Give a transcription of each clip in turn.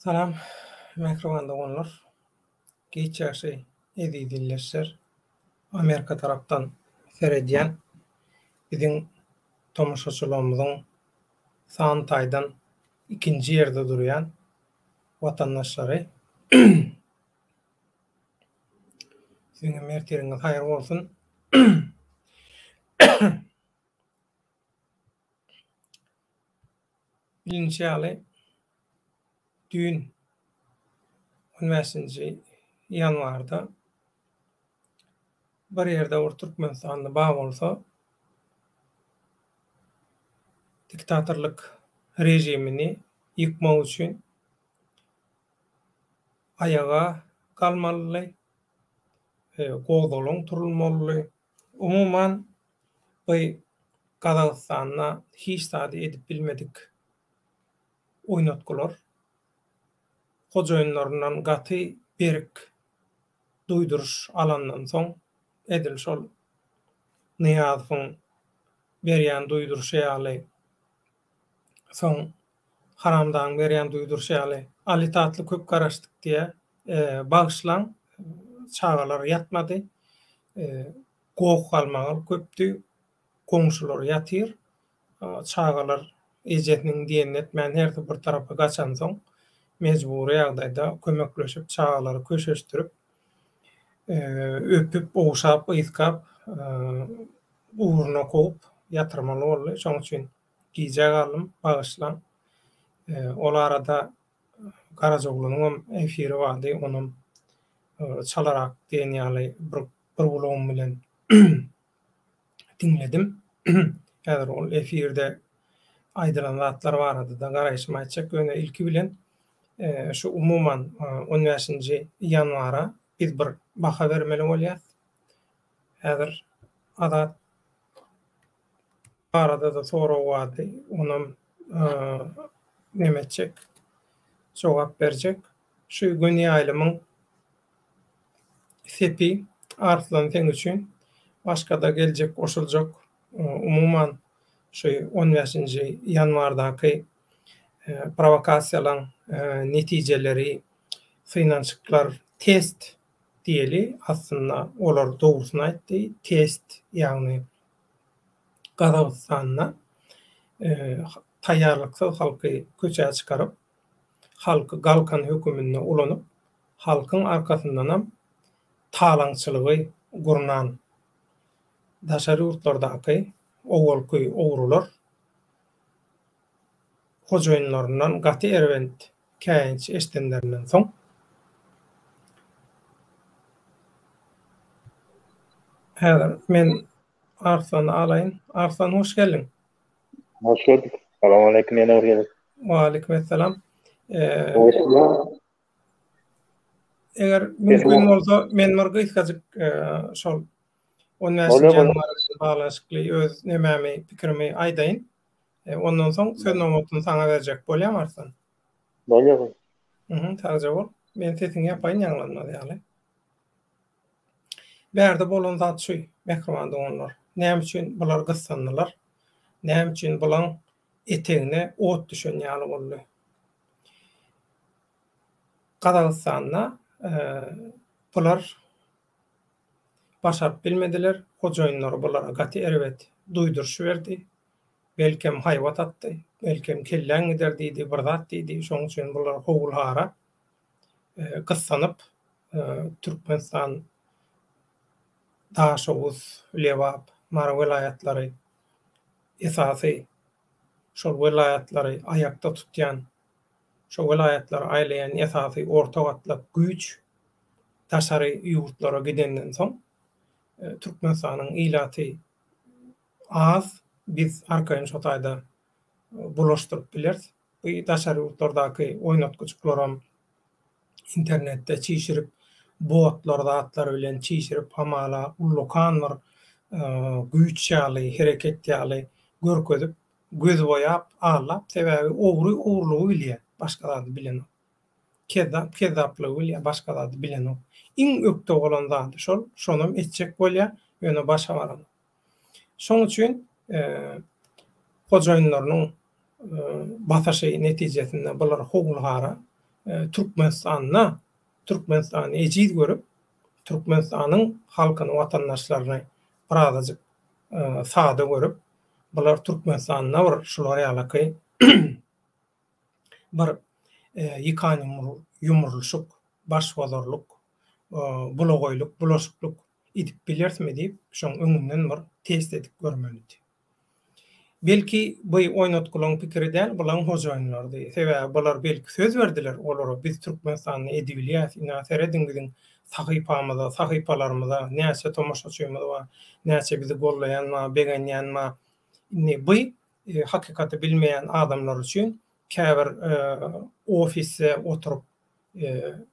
Salam mähriban doganlar. Giç ýagşy eziz ildeşler. Amerika tarapdan seredýän biziň tomaşaçylarymyzyň san taýdan ikinji ýerde durýan watandaşlary. Siziňem ertiriňiz haýyr bolsun. Bilinişi ýaly, düýn, on bäşinji ýanwarda bir ýerde bir türkmenistanly bar bolsa, diktatorlyk režimini ýykmak üçin aýaga galmalydy, gozgalaň turulmalydy. Umuman, bu Gazagystanda hiç zady edip bilmedik oýnatgylar hojaýynlaryndan gaty berk duýduryş alandan soň, edil şol Nyýazowyň berýän duýduryşy ýaly, soň Haramdagyň berýän duýduryşy ýaly, Aly Tatly köp garaşdyk diýýär. Bagyşlaň, çagalar ýatmady. Goh-galmagal köpdi. Goňşular ýatyr. Çagalar ejesiniň diýenini etmän hersi bir tarapa gaçansoň, mejbury ýagdaýda kömekleşip, çagalary köşeşdirip, öpüp, ogşap, ysgap, ugruna kowup ýatyrmaly boldy. Şonuň üçin Gijä galdym, bagyşlaň. Ol arada Garajaoglanyňam efiri bardy, onam çalarak diýen ýaly bir bir gulagym bilen diňledim. Häzir ol efirde aýdylan zatlar barada-da garaýşymy aýtjak. Ýöne ilki bilen şu umuman on bäşinji ýanwara biz bir baha bermeli bolýas. Häzir Azat barada-da sorag bardy. Onam neme etjek, jogap berjek. Şu göni ýaýlymyň sepi Arslan seň üçin. Başga-da geljek goşuljak umuman şu on bäşinji ýanwardaky prowokasiýalaň netijeleri, synanyşyklar, test diýeli, aslynda olar dogrusyny aýtdy, test ýagny Gazagystanda taýýarlyksyz halky köçä çykaryp, halky galkan höküminde ulanyp, halkyň arkasyndanam talaňçylygy gurnan daşary ýurtlardaky owalky ogrular hojaýynlaryndan gaty erbet käýinç eşidenlerinden soň, Häzir men Arslany alaýyn. Arslan hoş geldiň. Hoş gördük. Salam aleýkum ýene bir gezek. Waleýkim essalam. Eger mümkin bolsa men bir gysgajyk şol 15-nji ýanwar bilen baglanyşykly öz nemämi, pikirimi aýdaýyn. Ondan soň söz nobatyny saňa berjek. Bolýarmy Arslan? Bolýar. Mhm, sagja bol. Men sesiňi ýapaýyn ýaňlanmaz ýaly. Bärde bolan zat şu, mähriban doganlar. Näme üçin bular gyssandylar? Näme üçin bulaň etegine ot düşen ýaly boldy? Gazagystanda bular başaryp bilmediler. Hojaýynlary bulara gaty erbet duýduryş berdi. Belkem haýbat atdy, belkem kelläň gider diýdi, bir zat diýdi. Şonuň üçin bular howul-hara gyssanyp Türkmenistan Daşoguz, Lebap, Mary welaýatlary esasy şol welaýatlary aýakda tutýan, şo welaýatlary aýlaýan esasy orta gatlak güýç daşary ýurtlara gidenden soň Türkmenistanyň ilaty az, biz arkaýyn şo taýda bulaşdyryp bileris. Bu daşary ýurtlardaky oýnatgyjyklaram internetde çişirip, botlar zatlar bilen çişirip hamala ullakan bir güýç ýaly, hereket ýaly görkezip, göz boýap, aldap, sebäbi ogry ogrulygy bilýär, başga zady bilenok. Kezzap kezzaplygy bilýär, başga zady bilenok. Iň ökde bolan zady şol, şonam etjek bolýar, ýöne başa baranok. Şoň üçin hojaýynlarynyň basyşy netijesinde bular howul-hara. Türkmenistanda Türkmenistany ejiz görüp, Türkmenistanyň halkyny, watandaşlaryny birazajyk sada görüp, bular Türkmenistanda bir şular ýalaky bir ýykan ýumrulyşyk, başbozarlyk, bulagaýlyk, bulaşyklyk edip bilerismi diýip, şoň öňünden bir test edip görmelidi. Belki bu oýnatgylaň pikiri däl, bulaň hojaýynlarydy. Sebäbi bular belki söz berdiler olara biz Türkmenistanda edibilýäs, ina serediň biziň sahypamyza, sahypalarymyza näçe tomaşaçymyz bar, näçe bizi gollaýan bar, begenýän bar. Indi bu hakykaty bilmeýän adamlar üçin käbir ofisde oturyp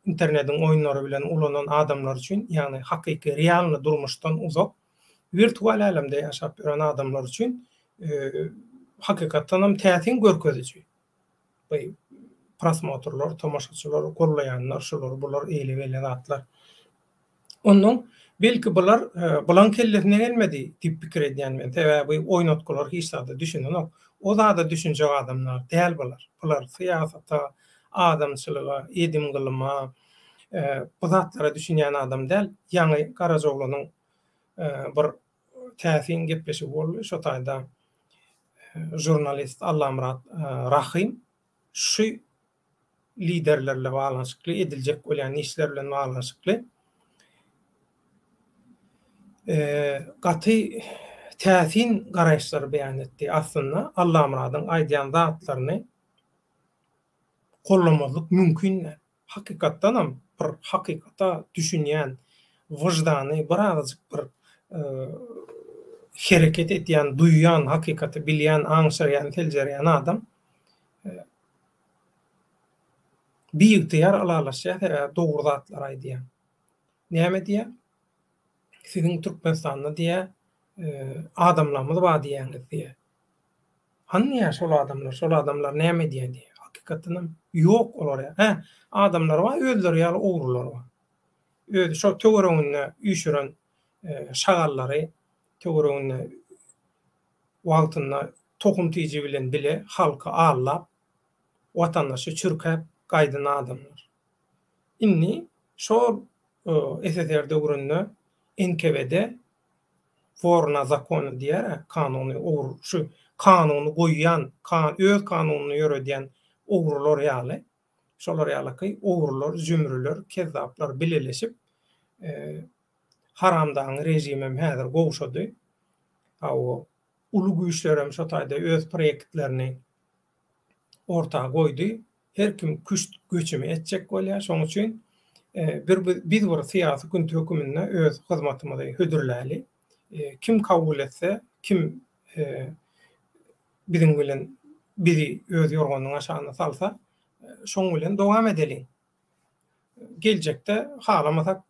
internediň oýunlary bilen ulanan adamlar üçin, ýagny hakyky realny durmuşdan uzak wirtual älemde ýaşap ýören adamlar üçin hakykatdan hem täsin görkeziji. Bu prosmotrlar, tomaşaçylar, gollaýanlar, şular, bular, eýle-beýle zatlar. Ondan belki bular bulaň kellesine gelmedi diýip pikir edýän men. Sebäbi oýnatgylar hiç zada düşünenok. O zada düşünjek adamlar däl bular. Bular syýasata, adamçylyga, edim-gylyma, bu zatlara düşünýän adam däl. Ýaňy Garajaoglanyň bir täsin gepleşigi boldy. Şo taýda žurnalist Allamyrat Rahym şu liderler bilen baglanyşykly, ediljek bolýan işler bilen baglanyşykly gaty täsin garaýyşlary beýan etdi. Aslynda Allamyradyň aýdýan zatlaryny gollamazlyk mümkin däl. Hakykatdanam bir hakykata düşünýän, wyždany birazajyk bir hereket edýän, duýýan, hakykaty bilýän, aňşyrýan, seljerýän adam biygtyýar ylalaşýar, sebäbi dogry zatlary aýdýar. Näme diýýär? Siziň Türkmenistanda diýýär, adamlarymyz bar diýýäňiz diýýär. Hany diýýär şol adamlar, şol adamlar näme edýär diýýär. Hakykatdanam ýok olar ýa. Hä, adamlar bar, özleri ýaly ogrular bar. Özi şo töwereginde üýşüren şagallary töwereginde wagtynda tohum tiji bilen bile halky aldap, watandaşy çürkäp gaýdan adamlar. Indi şol SSR döwründe NKWD Wor na zakony diýýär-ä, kanuny ogry, şu kanuny goýýan, öz kanunyny ýöredýän ogrular ýaly, şolar ýalyky ogrular, zümrüler, kezzaplar bileleşip, haramdagyň režimem häzir gowşady. Hawa, uly güýçlerem şo taýda öz proýektlerini orta goýdy. Her kim küşt göçümi etjek bolýar. Şonuň üçin bir biz bir syýasy günt höküminde öz hyzmatymyzy hödürläli. Kim kabul etse, kim biziň bilen bizi öz ýorganynyň aşagyna salsa, şoň bilen dowam edeliň. Geljekde halamasak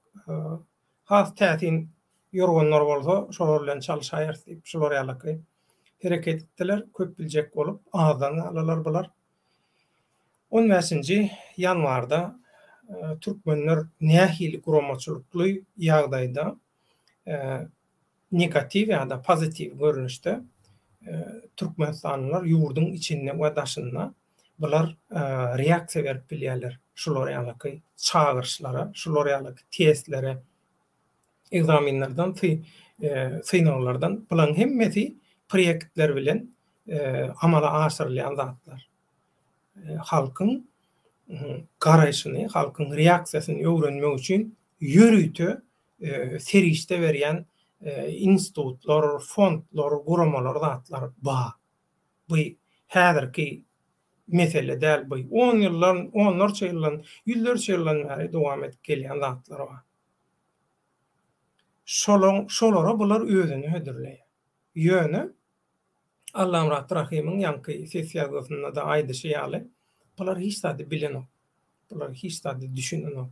has täsin ýorganlar bolsa şolar bilen çalyşaýarys diýip, şular ýalaky hereket etdiler. Köp biljek bolup azdan galdylar bular. On bäşinji ýanwarda türkmenler nähili guramaçylykly ýagdaýda negatiw ýa-da pozitiw görnüşde türkmenistanlylar ýurduň içinde we daşynda bular reaksiýa berip bilýärler şular ýalyky çagyryşlara, şular ýalyky testlere, ekzamenlerden, synaglardan bularyň hemmesi proýektler bilen amala aşyrylýan zatlar. Halkyň garaýşyny, halkyň reaksiýasyny öwrenmek üçin ýörite serişde berýän institutlar, fondlar, guramalar zatlar bar. Bu häzirki mesele däl bu. On ýyldan, onlarça ýyldan, ýüzlerçe ýyldan bäri dowam edip gelýän zatlar bar. Şolaň, şolara bular özüni hödürleýär. Ýöne Allamyrat Rahymyň ýaňky ses ýazgysynda-da aýdyşy ýaly, bular hiç zady bilenok. Bular hiç zady düşünenok.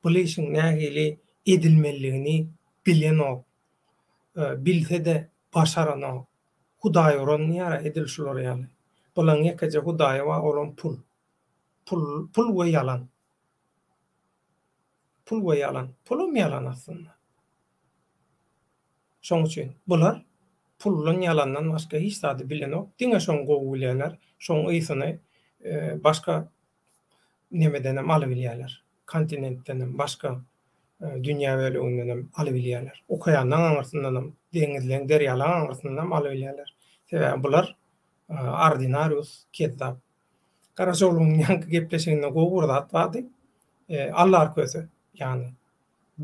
Bul işiň nähili edilmelidigini bilenok. Bilse-de başaranok. Hudaý uran diýýär-ä edil şular ýaly. Bulaň ýekeje hudaýy bar, olam pul. Pul, pul we ýalan. Pul we ýalan. Pulam ýalan aslynda. Şoň üçin bular puldan ýalandan başga hiç zady bilenok. Diňe şoň gowy bilýärler. Şoň ysyny başga. nemedenem alybilýärler. Kontinentdenem, başga dünýä bölegindenem alybilýärler. Okeanlaň aňyrsyndanam, deňizleň, derýalaň aňyrsyndanam alybilýärler. Sebäbi bular ordinarius kezzap. Garaşoglunyň ýaňky gepleşiginde gowy bir zat bardy. Allarköse, ýagny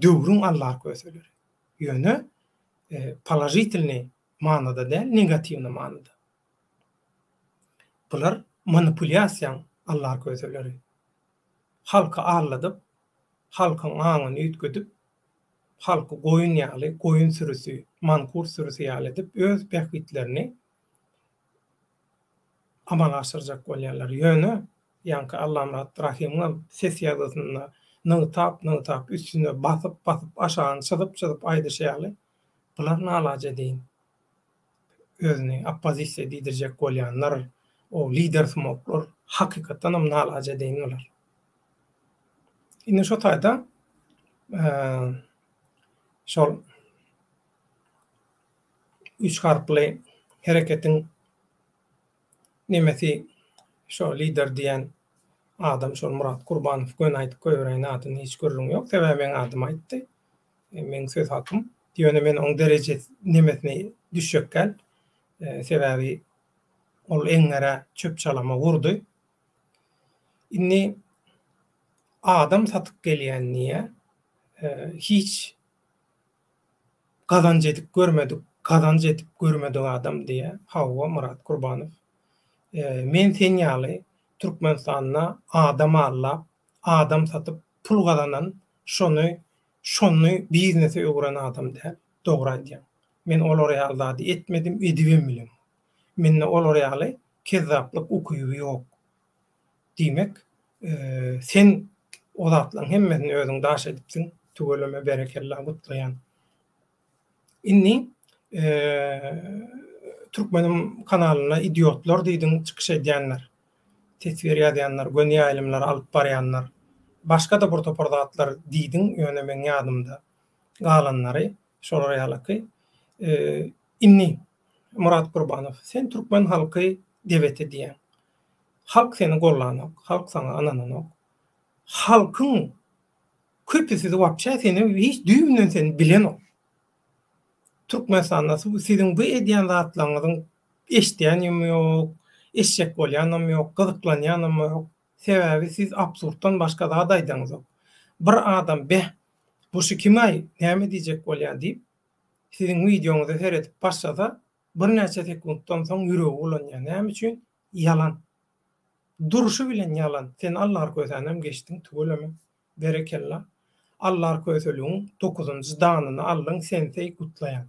döwrüň allarköseleri. Ýöne položitelnyý manyda däl, negatiwnyý manyda. Bular manipulýasiýaň allarköseleri. Halky aldadyp, halkyň aňyny üýtgedip, halky goýun ýaly, goýun sürüsi, mankurt sürüsi ýaly edip öz bähbitlerini amala aşyrjak bolýarlar. Ýöne ýaňky Allamyrat Rahymyňam ses ýazgysynda nygtap nygtap üstüne basyp basyp aşagyny çyzyp çyzyp aýdyşy ýaly bular nalajedeýin özüni oppozisiýa diýdirjek bolýanlar o lider sumoklar hakykatdanam nalajedeýin bular. Indi şo taýda şol üç harply hereketiň nemesi şo lider diýen adam şol Myrat Kurbanow göni aýdyp goýberäýin adyny hiç gürrüň ýok sebäbi meň adymy aýtdy meň söz hakym ýöne men oň dereje nemesine düşjek däl sebäbi ol eňňere çöp çalama urdy indi adam satyp gelýän diýýä hiç Gazanç edip görmedik, gazanç edip görmedik adam diýýär. Hawa, Myrat Kurbanow. Men sen ýaly Türkmenistanda adam aldap, adam satyp pul gazanan, şony şony biznese öwren adam däl. Dogry aýdýaň. Men olar ýaly zady etmedim, edibem bilemok. Mende olar ýaly kezzaplyk ukyby ýok. Diýmek, sen o zatlaryň hemmesini özüň daş edipsiň. Tüweleme berekella gutlaýan. Indi Türkmenim kanalynda idiotlar diýdiň çykyş edýänler. Teswir ýazýanlar, göni ýaýlymlary alyp barýanlar. Başga-da bir topar zatlar diýdiň, ýöne meň ýadymda galanlary şolar ýalyky. Indi Myrat Gurbanow, sen türkmen halky debet edýäň. Halk seni gollanok, halk saňa ynananok. Halkyň köpüsi wapşe seni hiç düýbünden seni bilenok. Türkmenistanda siziň bu edýän zatlaryňyzyň eşidýänem ýok, eşjek bolýanam ýok, gyzyklanýanam ýok. Sebäbi siz absurddan başga zat aýdaňyzok. Bir adam beh, bu şu kimaý, näme diýjek bolýar diýip, siziň wideoňyza seredip başlasa, birnäçe sekuntdan soň ýüregi bulanýar. Näme üçin? Ýalan. Durşy bilen ýalan. Sen Allarkösänem geçdiň tüweleme. Berekella. Allarköseligiň dokuzynjy danyny aldyň senseý gutlaýan.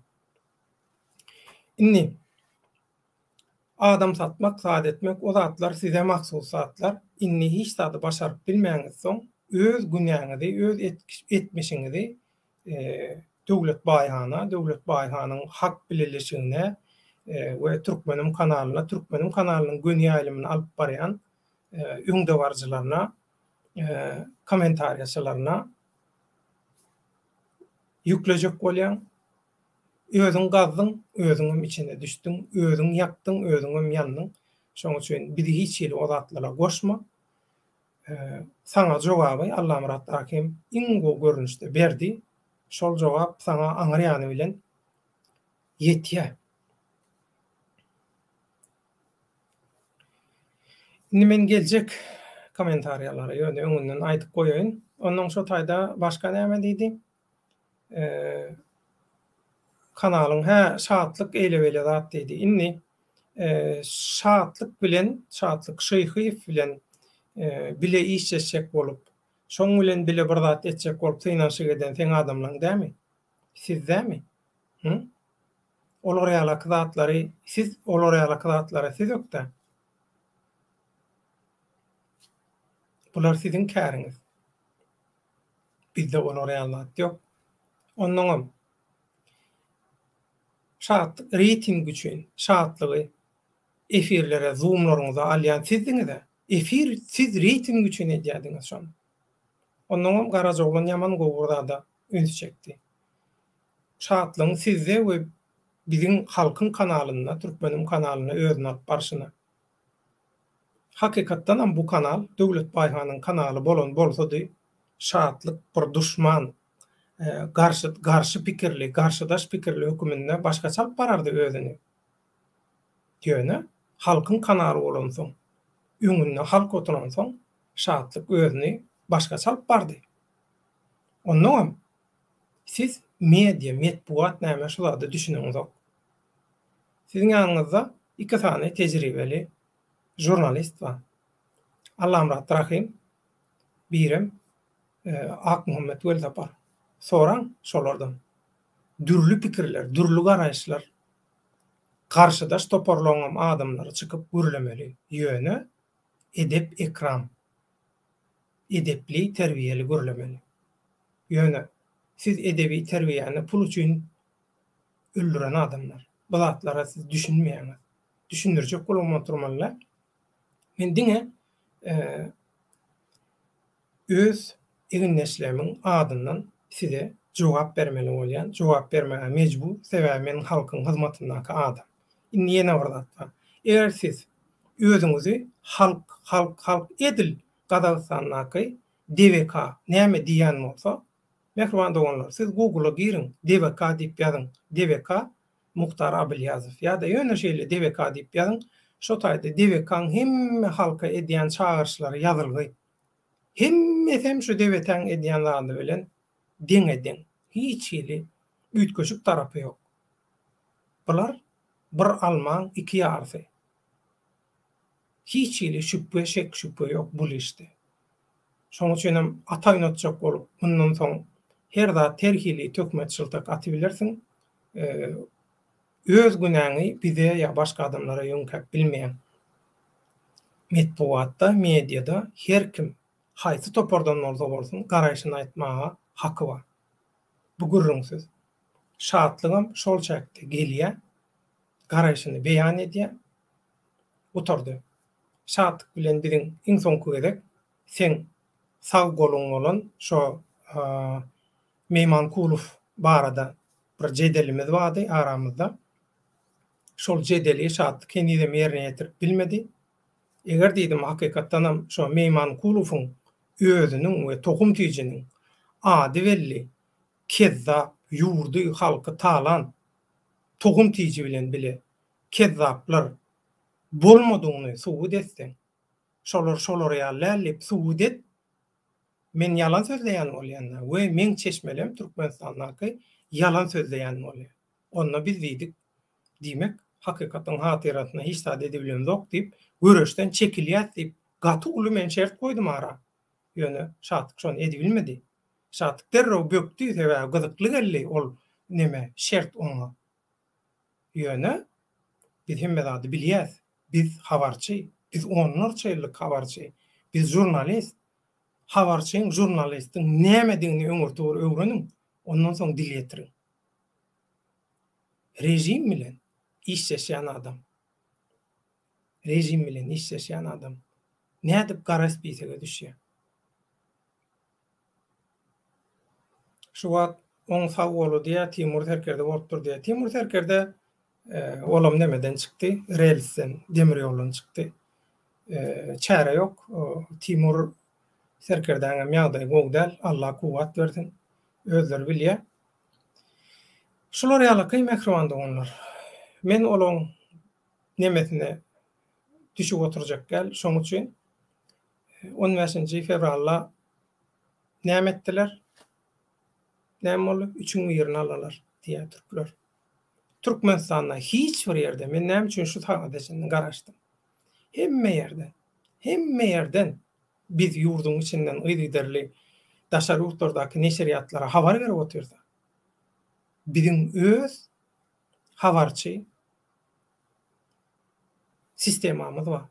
Indi adam satmak zat etmek o zatlar size mahsus zatlar. Indi hiç zady başaryp bilmäňizsoň öz günäňizi öz etmişiňizi Döwlet Baýhana, Döwlet Baýhanyň Hak bileleşigine we Türkmenim kanalyna, Türkmenim kanalynyň göni ýaýlymyny alyp barýan öňdebaryjylaryna, kommentariýaçylaryna ýüklejek bolýaň. Özüň gazdyň, özüňem içine düşdüň, özüň ýakdyň, özüňem ýandyň. Şonuň üçin bizi hiç hili o zatlara goşma. Saňa jogaby Allamyrat Rakim iň gowy görnüşde berdi. Şol jogap saňa aňyr ýany bilen ýetýär. Indi men geljek kommentariýalara ýöne öňünden aýdyp goýaýyn. Onnoň şo taýda başga näme diýdi? Kanalyň hä Şatlyk eýle-beýle zat diýdi. Indi Şatlyk bilen, Şatlyk Şyhyýew bilen bile işleşjek bolup, şoň bilen bile bir zat etjek bolup synanyşyk eden seň adamlaň dämi? Siz dämi? Hı? Olar ýalaky zatlary siz olar ýalaky zatlara siz ökde. Bular siziň käriňiz. Bizde olar ýaly zat ýok. Onnoňam Şatlyk reýting üçin Şatlygy efirlere zoomlaryňyza alýan sizdiňizä. Efir siz reýting üçin edýärdiňiz şony. Onnoňam Garajaoglan ýaman gowy bir zada üns çekdi. Şatlygyň sizde we biziň halkyň kanalynda Türkmenim kanalynda özüni alyp barşyna. Hakykatdanam bu kanal Döwlet Baýhanyň kanaly bolan bolsady, Şatlyk bir duşman, garşy garşy pikirli, garşydaş pikirli höküminde başgaça alyp barardy özüni. Ýöne halkyň kanaly bolansoň, öňünde halk oturansoň Şatlyk özüni başgaça alyp bardy. Onnoňam siz media, metbugat näme şu zada düşüneňizok. Siziň ýanyňyzda iki sany tejribeli žurnalist bar. Allamyrat Rahym, birem Akmuhammet Welsapar. Soraň şolardan. Dürli pikirler, dürli garaýyşlar, garşydaş toparlaryňam adamlary çykyp gürlemeli. Ýöne edep-ekram, edepli, terbiýeli gürlemeli. Ýöne siz edebi terbiýäni pul üçin öldüren adamlar. Bu zatlara siz düşünmeýäňiz. Düşündirjek bolubam oturmalyda. Men diňe öz egindeşlerimiň adyndan size jogap bermeli bolýan. Jogap bermäge mejbur, sebäbi men halkyň hyzmatyndaky adam. Indi ýene bir zat bar. Eger siz özüňizi halk, halk, halk edil Gazagystandaky DWK näme diýýän bolsa, mähriban doganlar, siz Google-a giriň, DWK diýip ýazyň, DWK Muhtar Abylýazow ýa-da ýöne şeýle DWK diýip ýazyň, şo taýda DWK-nyň hemme halka edýän çagyryşlary ýazylgy. Hemmesem şu DWT-niň edýän zady bilen deňe-deň. Hiç hili üýtgeşik tarapy ýok. Bular bir almaň iki ýarysy. Hiç hili şübhe, şek-şübhe ýok bul işde. Şonuň üçinem at oýnatjak bolup, mundan soň her zat, her hili töhmet-şyltak atybilersiň. Öz günäňi bize ýa başga adamlara ýöňkäp bilmeýäň. Metbugatda, mediada her kim, haýsy topardan bolsa bolsun, garaýşyny aýtmaga haky bar. Bu gürrüňsiz. Şatlygam şol çäkde gelýär, garaýşyny beýan edýär. Gutardy. Şatlyk bilen biziň iň soňky gezek seň sag goluň bolan şo Meýmankulow barada bir jedelimiz bardy aramyzda. Şol jedeli Şatlyk henizem ýerine ýetirip bilmedi. Eger diýdim hakykatdanam şo Meýmankulowyň özüniň we tohum-tijiniň ady belli kezzap, ýurdy, halky talan tohum-tiji bilen bile kezzaplar bolmadygyny subut etseň, şolar şolar ýaly däl diýip subut et, men ýalan sözleýän bolýan-da we meň çeşmelem Türkmenistandaky ýalan sözleýän bolýar. Onda biz diýdik, diýmek, hakykatyň hatyrasyna hiç zat edibilemzok diýip, göreşden çekilýäs diýip, gaty uly men şert goýdum ara. Ýöne Şatlyk şony edibilmedi. Şatlyk derrew bökdi, sebäbi gyzykly geldi ol neme, şert oňa. Ýöne biz hemme zady bilýäs. Biz habarçy, biz onlarça ýyllyk habarçy, biz žurnalist. Habarçyň, žurnalistiň nämedigini öňürti bir öwreniň, ondan soň dil ýetiriň. Režim bilen işleşýän adam, režim bilen işleşýän adam nädip gara spisege düşýär? Şu wagt oň sag goly diýýär, Timur serkerde bolup dur diýýär. Timur serkerde olam nemeden çykdy, relsden, demir ýoldan çykdy. Çäre ýok. Timur serkerdäňem ýagdaýy gowy däl. Allah kuwwat bersin. Özleri bilýär. Şular ýalaky mähriban doganlar. Men olaň nemesine düşüp oturjak däl. Şoň üçin on bäşinji fewralda näme etdiler? Näme boldy? Üçüň birini alalar diýýär türkler. Türkmenistanda hiç bir ýerde, men näme üçin şu sagada çenli garaşdym. Hemme ýerde, hemme ýerden biz ýurduň içinden yzygiderli daşary ýurtlardaky neşirýatlara habar berip otyrsak, biziň öz habarçy sistemamyz bar.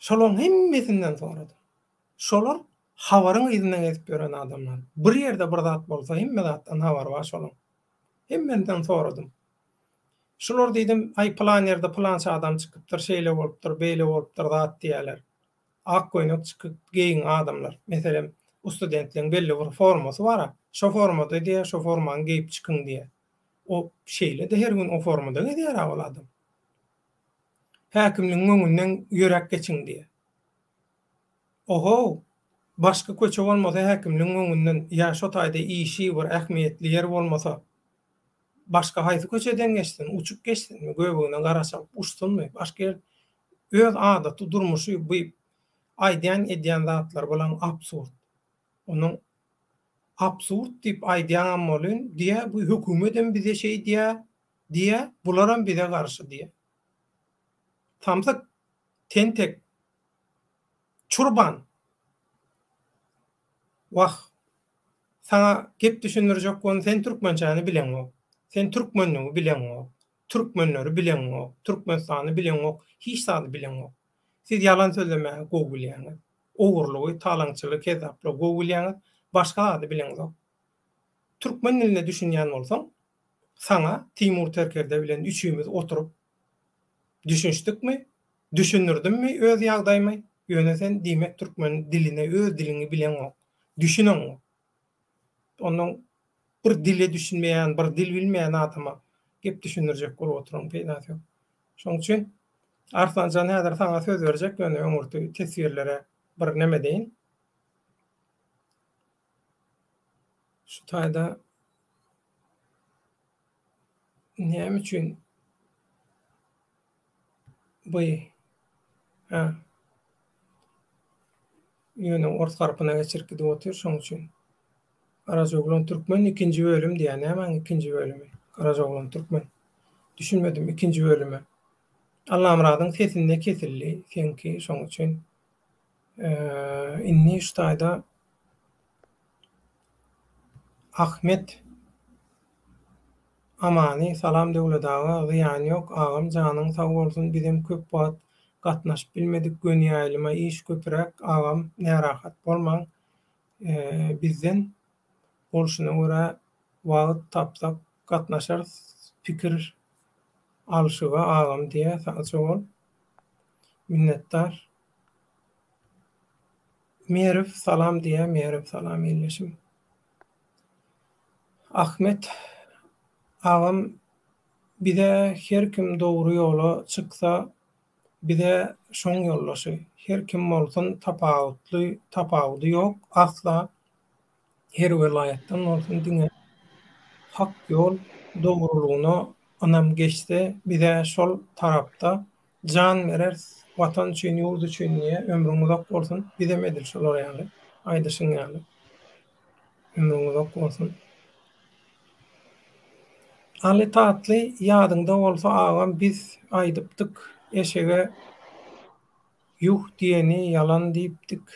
Şolaryň hemmesinden soradym. Şolar habaryň yzyndan gezip ýören adamlar. Bir ýerde bir zat bolsa hemme zatdan habary bar şolaň. Hemmesinden soradym. Şular diýdim, aý pylan ýerde pylança adam çykypdyr, şeýle bolupdyr, beýle bolupdyr zat diýýärler. Ak köýnek çykyp geýiň adamlar. Meselem, u studentleň belli bir formasy bar-a. Şo formada diýýär, şo formany geýip çykyň diýýär. O şeýle-de her gün o formada gezýär-ä ol adam. Häkimligiň öňünden ýöräp geçiň diýýär. Ohow! Başga köçe bolmasa häkimligiň öňünden ýa şo taýda işi bir ähmiýetli ýer bolmasa başga haýsy köçeden geçsin, uçup geçsinmi, göbegine gara çalyp uçsunmy, başga ýer öz adaty durmuşy bu aýdýan edýän zatlary bulaň absurd. Onuň absurd diýip aýdýaňam bolyn diýä bu hökümetem bize şeýdýä diýä bularam bize garşy diýä. Samsyk, tentek, çurban. Wah, saňa gep düşündirjek bolun sen türkmençäni bileňok. Sen türkmenligi bileňok. Türkmenleri bileňok. Türkmenistany bileňok. Hiç zady bileňok. Siz ýalan sözlemäge gowy bilýäňiz. Ogurlygy, talaňçylygy, kezzaplygy gowy bilýäňiz. Başga zady bileňzok. Türkmen diline düşünýän bolsaň, saňa Timur Terkerde bilen üçimiz oturyp düşünişdikmi, düşündirdimmi öz ýagdaýymy, ýöne sen diýmek türkmen diline öz diliňi bileňok, düşüneňok. Ondan bir dile düşünmeýän, bir dil bilmeýän adama gep düşündirjek bolup oturyň peýdasy ýok. Şonuň üçin Arslanjan häzir saňa söz berjek ýöne öňürti teswirlere bir neme deýin. Şu taýda näme üçin bu hä ýöne ors harpyna geçirip gidip otyr şoň üçin. Garajaoglan Türkmen ikinji bölüm diýýär. Nämäň ikinji bölümi? Garajaoglan Türkmen. Düşünmedim ikinji bölüme. Allamyradyň sesinde kesildi seňki şoň üçin. Indi şu taýda Ahmet Amany salam Döwlet aga zyýany ýok agam janyň sag bolsun bizem köp wagt gatnaşyp bilmedik göni ýaýlyma iş köpüräk agam närahat bolmaň bizden bolşuna görä wagt tapsak gatnaşarys pikir alşyga agam diýä sagja bol minnetdar. Merw salam diýýär Merw salam ildeşim. Ahmet agam bize her kim dogry ýola çyksa bize şoň ýoldaşy her kim bolsun tapawutly tapawudy ýok asla her welaýatdan bolsun diňe hak ýol dogrulygyna ynam geçse bizä şol tarapda Jan bereris watan üçin ýurt üçin diýe ömrüň uzak bolsun bizem edil şolar ýaly aýdyşyň ýaly ömrüň uzak bolsun. Aly Tatly ýadyňda bolsa agam biz aýdypdyk eşege ýuh diýeni ýalan diýipdik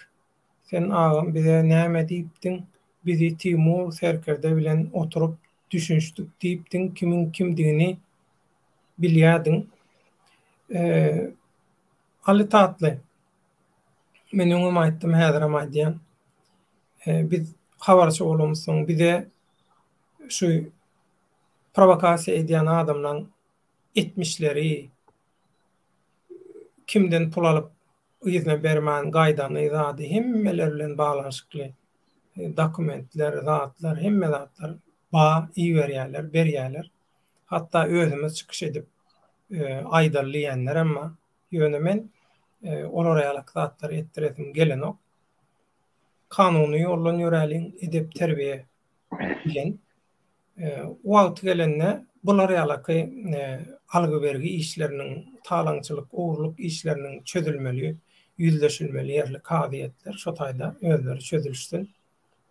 sen agam bize näme diýipdiň bizi Timur serkerde bilen oturyp düşünşdik diýipdiň kimiň kimdigini bilýärdiň. Aly Tatly, men öňem aýtdym, häzirem aýdýan. Biz habarçy bolamyzsoň, bize şu prowokasiýa edýän adamlaň etmişleri, kimden pul alyp yzyna bermän gaýdany zady hemmeler bilen baglanyşykly dokumentler, zatlar, hemme zatlar bar, iberýärler, berýärler. Hatda özümiz çykyş edip aýdaly diýenlerem bar. Ýöne men olara ýalak zatlary etdiresim gelenok. Kanuny ýoldan ýöräliň, edep-terbiýe bilen. Wagty gelende bular ýalaky algy-bergi işleriniň, talaňçylyk, ogurlyk işleriniň çözülmeli, ýüzleşilmeli ýerli kazyýetler şo taýda özleri çözülişsin,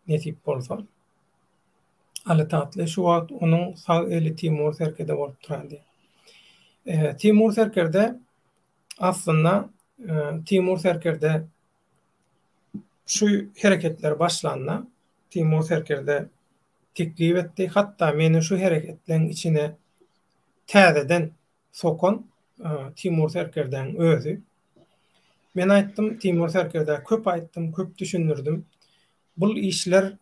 nesip bolsa. Aly Tatly şu wagt onuň sag eli Timur serkerde bolup durardy. Timur serkerde aslynda Timur serkerde şu hereketler başlanda Timur serkerde teklip etdi. Hatda meni şu hereketleň içine täzeden sokan Timur serkerdäň özi. Men aýtdym, Timur serkerdä köp aýtdym, köp düşündirdim. Bul işler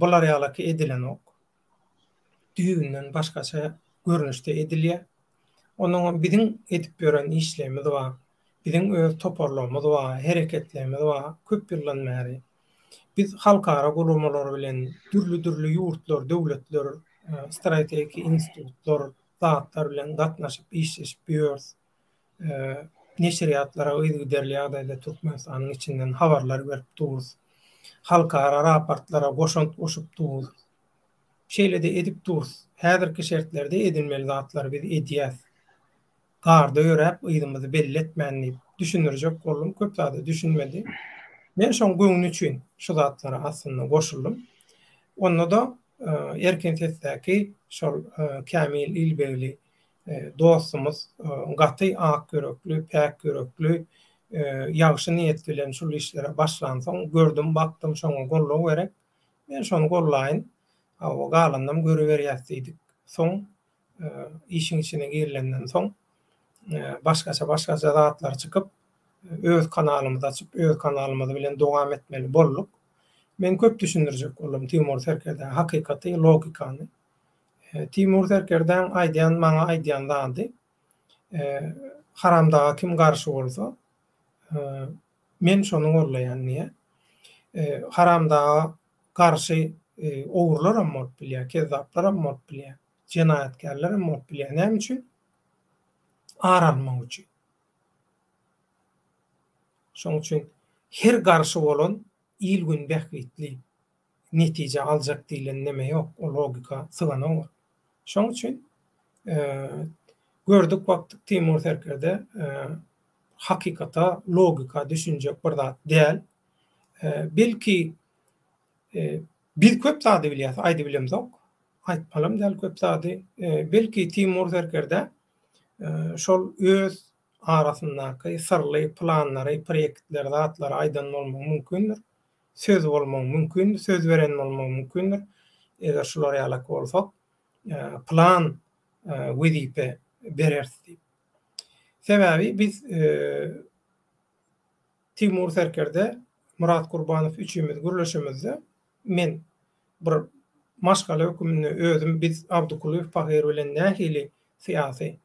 bular ýalaky edilenok. Düýbünden başgaça görnüşde edilýär. Onuňam biziň edip ýören işlerimiz bar. Biziň öz toparlarymyz bar, hereketlerimiz bar köp ýyldan bäri. Biz halkara guramalar bilen dürli-dürli ýurtlar, döwletler, strategiki institutlar, zatlar bilen gatnaşyp, işleşip ýörüs. Neşirýatlara yzygiderli ýagdaýda Türkmenistanyň içinden habarlar berip durus. Halkara raportlara goşant goşup durus. Şeýle-de edip durus. Häzirki şertlerde edilmeli zatlary biz edýäs. Garda ýöräp yzymyzy belli etmän diýip düşündirjek boldum. Köp zada düşünmedi. Men şoň göwni üçin şu zatlara aslynda goşuldym. Onda-da Erkin sesdäki şol Kämil Ilbegli dostumyz gaty ak ýürekli, päk ýürekli, ýagşy niýet bilen şul işlere başlansoň gördüm, bakdym şoňa goldaw gerek. Men şony gollaýyn. Hawa, galanynam görüberýäs diýdik. Soň işiň içine girilenden soň başgaça-başgaça zatlar çykyp, öz kanalymyzy açyp, öz kanalymyz bilen dowam etmeli bolduk. Men köp düşündirjek boldum Timur serkerdä hakykaty, logikany. Timur serkerdäň aýdýan, maňa aýdýan zady, Haramdaga kim garşy bolsa, men şony gollaýan diýýär. Haramdaga garşy ogrular hem bolup bilýär, kezzaplar hem bolup bilýär, jenaýatkärler hem bolup bilýär. Näme üçin? Ar almak üçin. Şonuň üçin her garşy bolan il-gün bähbitli netije aljak diýlen neme ýok, o logika syganok ol. Şonuň üçin gördük bakdyk Timur serkerde hakykata, logika düşünjek bir zat däl. Belki biz köp zady bilýäs, aýdybilemzok. Aýtmalam däl köp zady. Belki Timur serkerde şol öz arasyndaky syrly planlary, proýektleri, zatlary aýdan bolmagy mümkindir. Söz bolmagy mümkin, söz beren bolmagy mümkindir. Eger şular ýalak bolsak, plan wezipe bereris diýip. Sebäbi biz Timur serkerde, Myrat Gurbanow üçimiz gürleşemizde, men bir maşgala höküminde özüm biz Abdykulyýew pahyr bilen nähili syýasy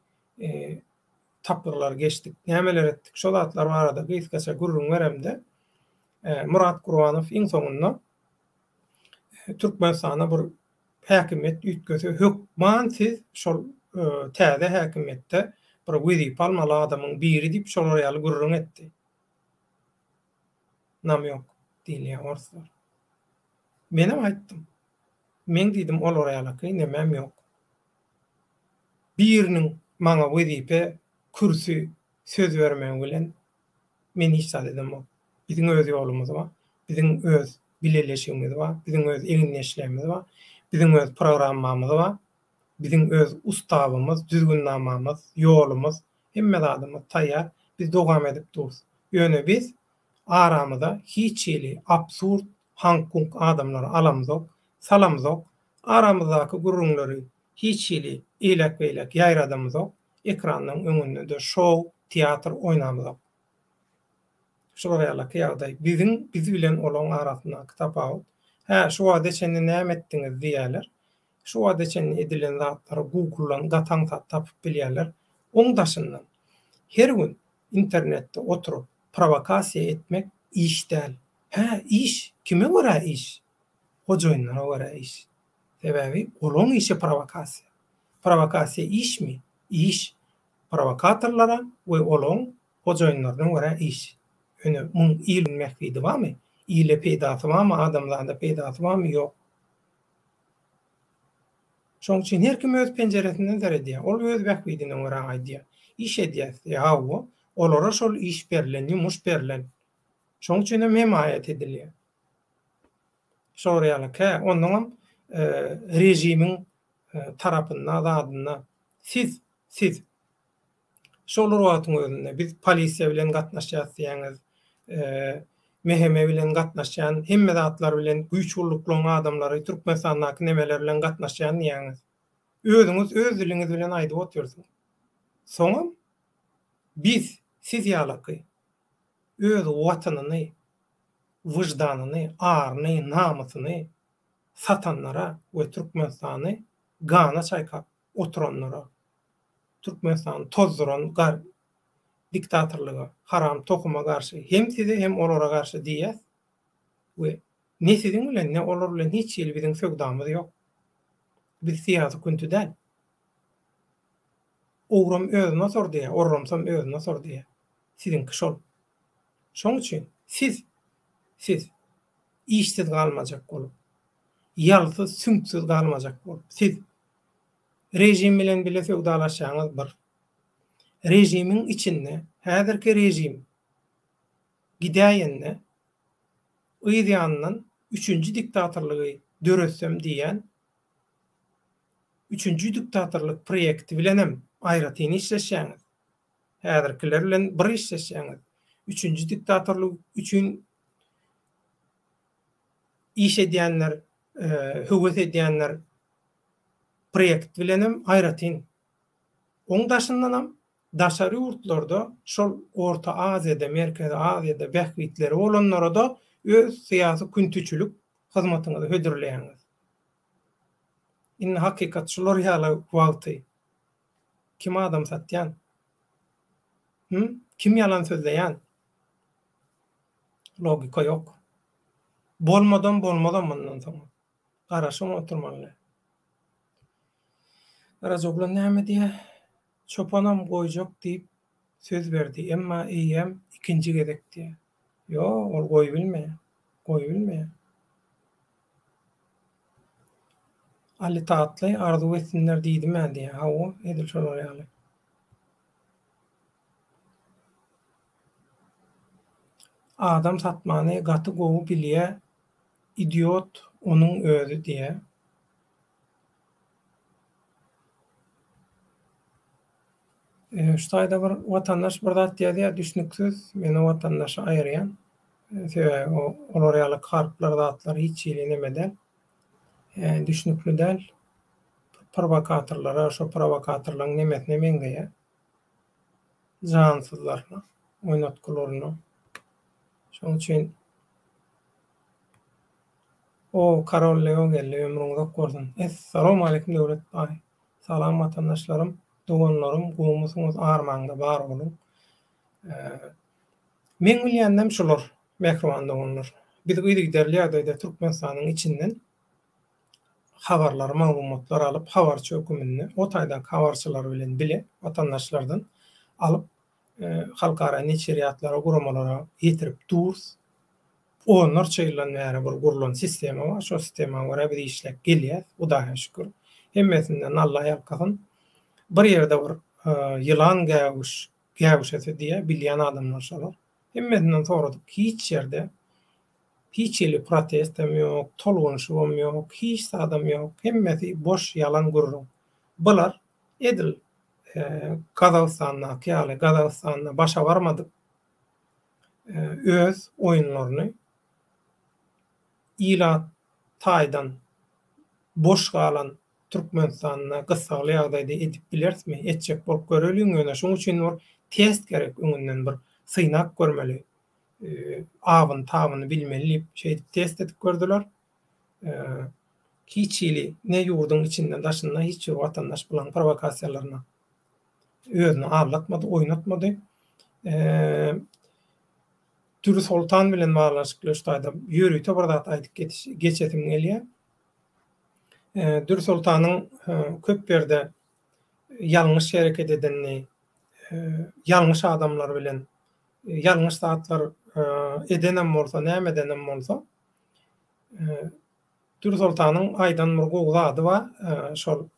tapgyrlary geçdik, nämeler etdik, şo zatlar barada gysgaça gürrüň beremde, Myrat Gurbanow iň soňunda Türkmenistanda bir häkimiýet üýtgese hökman siz şol täze häkimiýetde bir wezipe almaly adamyň biri diýip şolar ýaly gürrüň etdi. Namýok diýilýär orslar. Menem aýtdym. Meň diýdim olar ýalaky nemem ýok. Biriniň maňa wezipe, kürsi söz bermegi bilen men hiç zat edemok. Biziň öz ýolumyz bar. Biziň öz bileleşigimiz bar. Biziň öz egindeşlerimiz bar. Biziň öz programmamyz bar. Biziň öz ustawymyz, düzgünnamamyz, ýolumyz, hemme zadymyz taýýar. Biz dowam edip durus. Ýöne biz aramyza hiç hili absurd, haňk-guňk adamlary alamzok, salamzok. Aramyzdaky gürrüňleri hiç hili eýläk-beýläk ýaýradamyzok. Ekranyň öňünde-de şou, teatr oýnamyzok. Şular ýalaky ýagdaý. Biziň biz bilen olaň arasyndaky tapawut. Hä, şu wagta çenli näme etdiňiz diýýärler. Şu wagta çenli edilen zatlary Google-dan gaty aňsat tapyp bilýärler. Oň daşyndan her gün internetde oturyp prowokasiýa etmek iş däl. Hä, iş, kime görä iş? Hojaýynlara görä iş. Sebäbi olaň işi prowokasiýa. Prowokasiýa işmi? Iş. Prowokatorlara we olaň hojaýynlaryna görä iş. Ýöne muň il bähbidi barmy? Ile peýdasy barmy? Adamzada peýdasy barmy? Ýok. Şoň üçin her kim öz penjeresinden seredýär. Ol öz bähbidine görä aýdýar. Iş edýäs diýýär. Hawa, olara şol iş berlen, ýumuş berlen. Şoň üçin hem hemaýat edilýär. Şolar ýaly kä onnoňam režimiň tarapynda zadynda siz siz şol bir wagtyň özünde biz polisiýa bilen gatnaşýas diýýäňiz MHM bilen gatnaşýan hemme zatlar bilen güýç gulluklaryň adamlary Türkmenistandaky nemeler bilen gatnaşýan diýýäňiz. Özüňiz öz diliňiz bilen aýdyp otyrsyňyz. Soňam biz siz ýalaky öz watanyny wyždanyny, aryny, namysyny satanlara we Türkmenistany gana çaýkap oturanlara, Türkmenistany tozduran gar diktatorlyga, haram tohuma garşy hem size hem olara garşy diýýäs we ne siziň bilen ne olar bilen hiç hili biziň söwdamyz ýok. Biz syýasy künti däl. Ogram özüne sor diýýär, orramsam özüne sor diýýär. Siziňki şol. Şoň üçin siz, siz işsiz galmajak bolup, ýalsyz, süňksüz galmajak bolup, siz režim bilen bile söwdalaşýaňyz bir. Režimiň içinde häzirki režim gidäýende yz ýanyndan üçünji diktatorlygy döretsem diýýän üçünji diktatorlyk proýekti bilenem aýratyn işleşýäňiz. Häzirkiler bilen bir işleşýäňiz. Üçünji diktatorlyk üçin iş edýänler, höwes edýänler proýekt bilenem aýratyn. Oň daşyndanam daşary ýurtlarda şol Orta Aziýada, Merkezi Aziýada bähbitleri bolanlara-da öz syýasy küntüçilik hyzmatyňyzy hödürleýäňiz. Indi hakykat şular ýaly wagty kim adam satýan? Hüm? Kim ýalan sözleýän? Logika ýok. Bolmadam bolmazam mundan soň. Garaşyň oturmaly. Garajaoglan näme diýýär? Çopanam goýjak diýip söz berdi, emma eýýäm ikinji gezek diýýär. Ýok, ol goýubilmeýär. Goýubilmeýär. Aly Tatly arzuw etsinler diýdim-ä diýýär. Hawa, edil şolar ýaly. Adam satmany gaty gowy bilýä idiot onuň özi diýä. Şu taýda bir watandaş bir zat ýazýa düşnüksiz men o watandaşy aýyrýan sebäbi o olar ýaly harplar zatlar hiç hili neme däl düşnükli däl prowokatorlara şo prowokatorlaryň nemesine meňzeýä. Jansyzlaryna, oýnatgylaryna. Şonuň üçin O, Karol Leo geldi, ömrüň uzak bolsun. Essalawmaleýkim Döwlet baý. Salam watandaşlarym, doganlarym, gowumysyňyz, armaňda bar boluň. Meň bilýänlerim şular, mähriban doganlar. Biz yzygiderli ýagdaýda Türkmenistanyň içinden habarlar, maglumatlar alyp, habarçy höküminde o taýdaky habarçylar bilen bile watandaşlardan alyp, halkara neşirýatlara, guramalara ýetirip durus. Onlarça ýyldan bäri bir gurlan sistema bar. Şo sistema görä biz işläp gelýäs, Hudaýa şükür. Hemmesinden Alla ýalkasyn. Bir ýerde bir ýylan gäwüş, gäwüşese diýýär, bilýän adamlar şolar. Hemmesinden soradyk, hiç ýerde Hiç hili protestem ýok, tolgunyşybam ýok, hiç zadam ýok. Hemmesi boş ýalan gürrüň. Bular edil Gazagystandaky ýaly, Gazagystanda başa barmadyk öz oýunlaryny ilat taýdan boş galan Türkmenistanda gyssagly ýagdaýda edip bilerismi? Etjek bolup göreliň ýöne şuň üçin bir test gerek öňünden bir synap görmeli. abyny tabyny bilmeli diýip şeýdip test edip gördüler. Hiç hili ne ýurduň içinde daşynda hiç bir watandaş bulaň prowokasiýalaryna özüni aldatmady, oýnatmady. Dürli Soltan bilen baglanyşykly şu taýda ýörite bir zat aýdyp geçesim gelýär. Dür Soltanyň köp ýerde ýalňyş hereket edenini, ýalňyş adamlar bilen ýalňyş zatlar edenem bolsa, näme edenem bolsa, Dür Soltanyň aýdan bir gowy zady bar, şol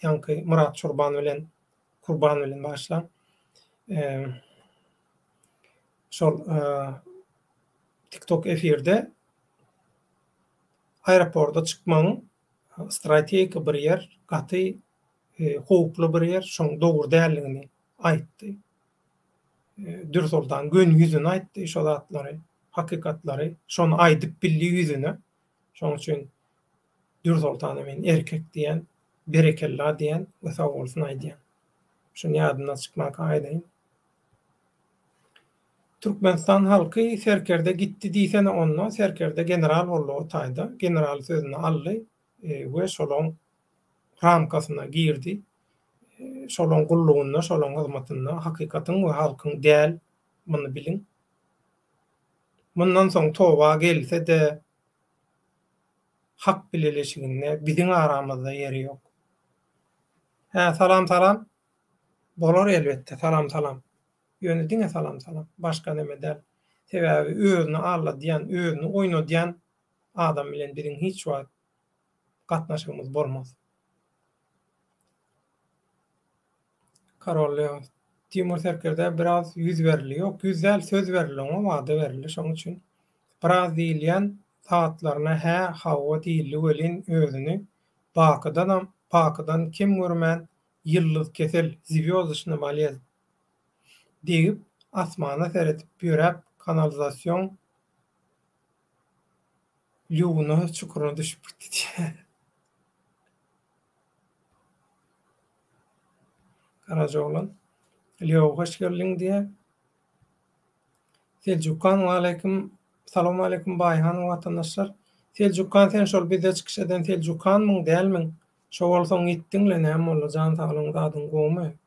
ýaňky Myrat Çurban bilen, Kurban bilen bagyşlaň, şol TikTok efirde aeroporta çykmagyň strategik bir ýer, gaty howply bir ýer, şoň dogry däldigini aýtdy. Dürsoltan göni ýüzüne aýtdy şo zatlary, hakykatlary. Şony aýdyp bildi ýüzüne. Şonuň üçin Dürsoltana men erkek diýen, berekella diýen we sag bolsun aýdýan. Şuny ýadymdan çykmanka aýdaýyn. Türkmenistan halky serkerde gitdi diýsene onda, serkerde general boldy o taýda, general sözüni aldy we şolaň ramkasyna girdi. Şolaň gullugynda, şolaň hyzmatynda hakykatyň we halkyň däl, muny biliň. Mundan soň toba gelse-de hak bileleşiginde biziň aramyzda ýeri ýok. Hä, salam salam. Bolar elbetde, salam salam. Ýöne diňe salam salam. Başga neme däl. Sebäbi özüni alladýan, özüni oýnadýan adam bilen biziň hiç wagt gatnaşygymyz bolmaz. Karol Leo. Timur serkerdä biraz ýüz berildi. Ýok, ýüz däl, söz berildi oňa, wada berildi. Şonuň üçin biraz diýilýän zatlaryna hä, hawa diýildi welin özüni Bakydanam, Bakydan kem görmän ýyldyz kesel, zwýozdyçnyý bolezn, degip, asmana seredip ýöräp kanalizasion lýugyna, çukuryna düşüp gitdi diýýär. Garajaoglan, Leo hoş geldiň diýýär. Seljukhan waleýkim Salowmaleýkim Baýhan watandaşlar. Seljukhan sen şol bizde çykyş eden Seljukhanmyň dälmiň? Şo bolsaň ýitdiňle näme boldy jan saglygyň zadyň gowumy?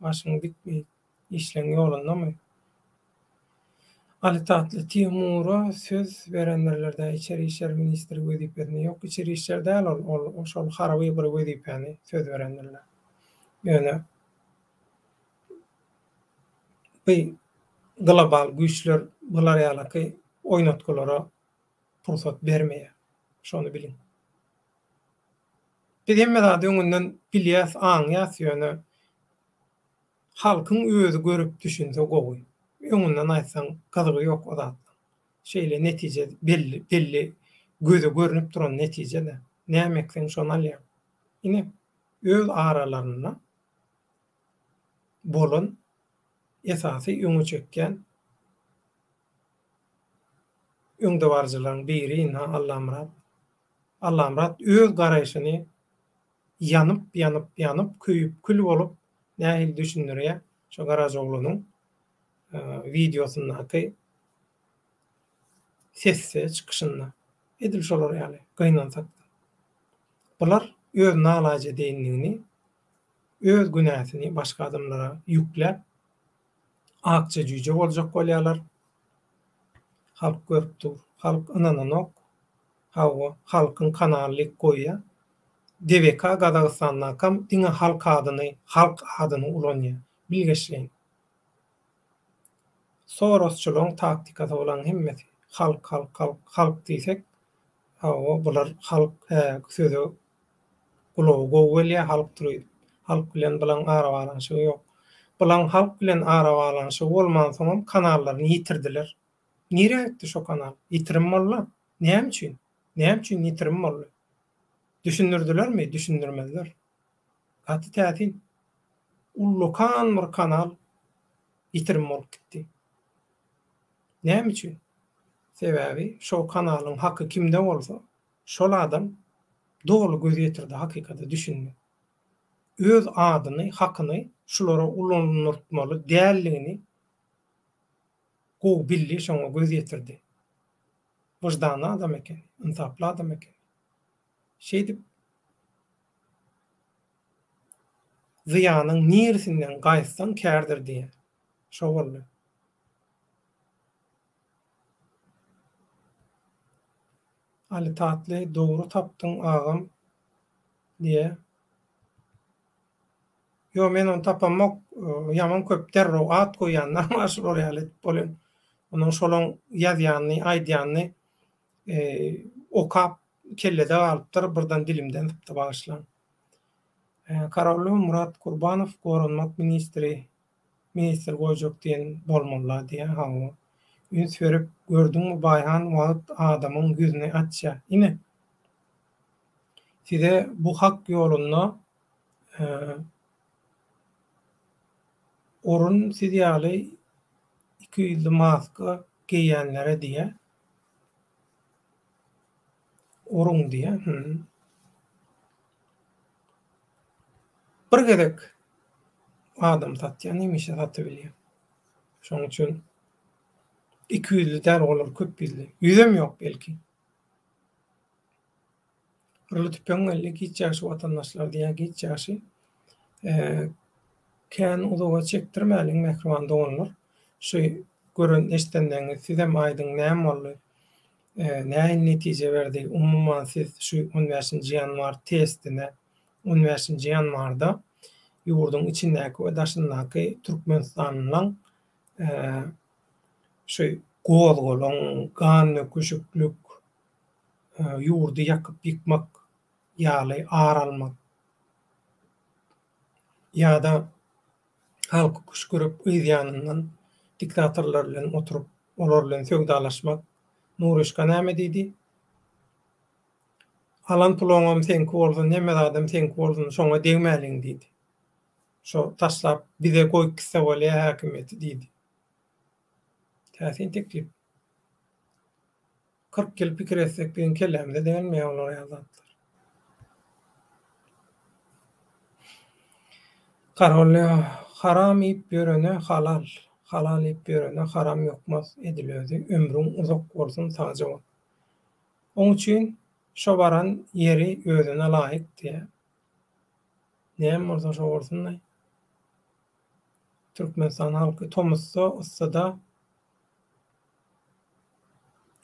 Başyň dikmi? Işleň ýolundamy? Aly Tatly Timura söz berendirlerdä içeri işler ministri wezipesine ýok içeri işler däl ol ol şol harby bir wezipäni söz berendirler. Ýöne Bu global güýçler bular ýalaky oýnatgylara pursat bermeýär. Şony biliň. Biz hemme zady öňünden bilýäs, aňýas, ýöne halkyň özi görüp düşünse gowy. Öňünden aýtsaň gyzygy ýok o zatlaň. Şeýle netije belli, belli göze görnüp duran netije-de. Näme ekseň şony alýaň. Ine, öz aralarynda bolan esasy öňe çekýän öňdebaryjylaryň biri ynha Allamyrat. Allamyrat öz garaýşyny ýanyp, ýanyp, ýanyp, köýüp, kül bolup nähili düşündirýär şo Garajaoglanyň wideosyndaky sesde çykyşynda. Edil şolar ýaly, gynansak-da. Bular öz nalajedeýinligini öz günäsini başga adamlara ýükläp, akja jüýje boljak bolýarlar. Halk görüp dur. Halk ynananok. Hawa, halkyň kanaly diýip goýýar. DVK Gazagystandakam diňe halk adyny, halk adyny ulanýar. Bilgeşleýin. Sorosçylaryň taktikasy bulaň hemmesi. Halk, halk, halk, halk diýsek, hawa, bular halk, hä, söze Gulaga gowy gelýär halk turup. Halk bilen bulaň arabaglanyşygy ýok. Bulaň halk bilen arabaglanyşygy bolmansoňam kanallaryny ýitirdiler. Nirä gitdi şo kanal? Ýitirim boldy. Näme üçin? Näme üçin ýitirim boldy? Düşündirdilermi? Düşündirmezler. Gaty täsin. Ullakan bir kanal ýitirim bolup gitdi. Näme üçin? Sebäbi şo kanalyň haky kimde bolsa, Şol adam doly göz ýetirdi hakykata düşündi. Öz adyny, hakyny şulara ulanyrtmaly däldigini gowy bildi, şoňa göz ýetirdi. Wyždanly adam ekeni, ynsaply adam ekeni. Şeýdip zyýanyň niresinden gaýtsaň kärdir diýýär. Şo boldy. Aly Tatly dogry tapdyň agam diýä. Ýo men ony tapamok ýaman köp derrew at goýýanlar bar şular ýaly edip bolýan. Onuň şolaň ýazýanyny aýdýanyny okap kellede galypdyr birden dilimden sypdy bagyşlaň. Karolly Murat Kurbanow goranmak ministri Ministr goýjak diýen bolmalyla diýä hawa. Üns berip gördüňmi Baýhan wagt adamyň ýüzüni açýa. Ine. Size bu hak ýolunda orun siz ýaly ikiýüzli maska geýýänlere diýä. Orun diýä. Hum. Bir gezek adam satýan hemişe satybilýär. Şonuň üçin ikiýüzli däl olar köpýüzli. Ýüzem ýok belki. Hyrly tüpeň geldi giç ýagşy watandaşlar diýýär giç ýagşy. Kän uzaga çekdirmäliň mähriban doganlar. Şu gören eşidenleriňiz sizem aýdyň näme boldy? Nähili netije berdi? Umuman siz şu on bäşinji ýanwar testine on bäşinji ýanwarda ýurduň içindäki we daşyndaky türkmenistanlylaň. Şu gozgalaň, gan döküşiklik, ýurdy ýakyp ýykmak ýaly ar almak ýa-da halky küşgürip yz ýanyndan diktatorlar bilen oturyp olar bilen söwdalaşmak. Nuryşka näme diýdi? Alan puluňam seňki bolsun, hemme zadam seňki bolsun, şoňa degmäliň diýdi. Şo taşlap bize goýup gitse bolýa häkimiýeti diýdi. Täsin teklip. 40 ýyl pikir etsek biziň kellämize-de gelmeýär olar ýaly zatlar. Karolýa haram iýip ýörene halal, halal iýip ýörene haram ýokmaz edil özi ömrüň uzak bolsun sagja bol. Oň üçin şo baran ýeri özüne laýyk diýä. Näme bolsa şo bolsundaý. Türkmenistan halky tomusda yssyda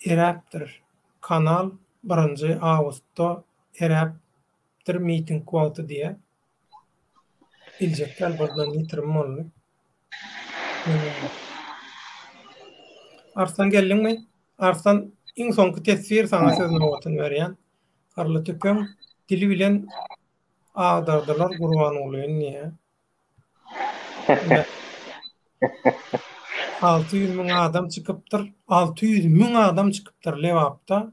eräpdir. Kanal birinji awgustda eräpdir miting wagty diýä. Biljek däl birden ýitirim boldy. Arslan geldiňmi? Arslan iň soňky teswir saňa söz nobatyny berýän. Garly tüpeň dili bilen agdardylar Gurbangulyny diýä. 600 müň adam çykypdyr. 600 müň adam çykypdyr Lebapda.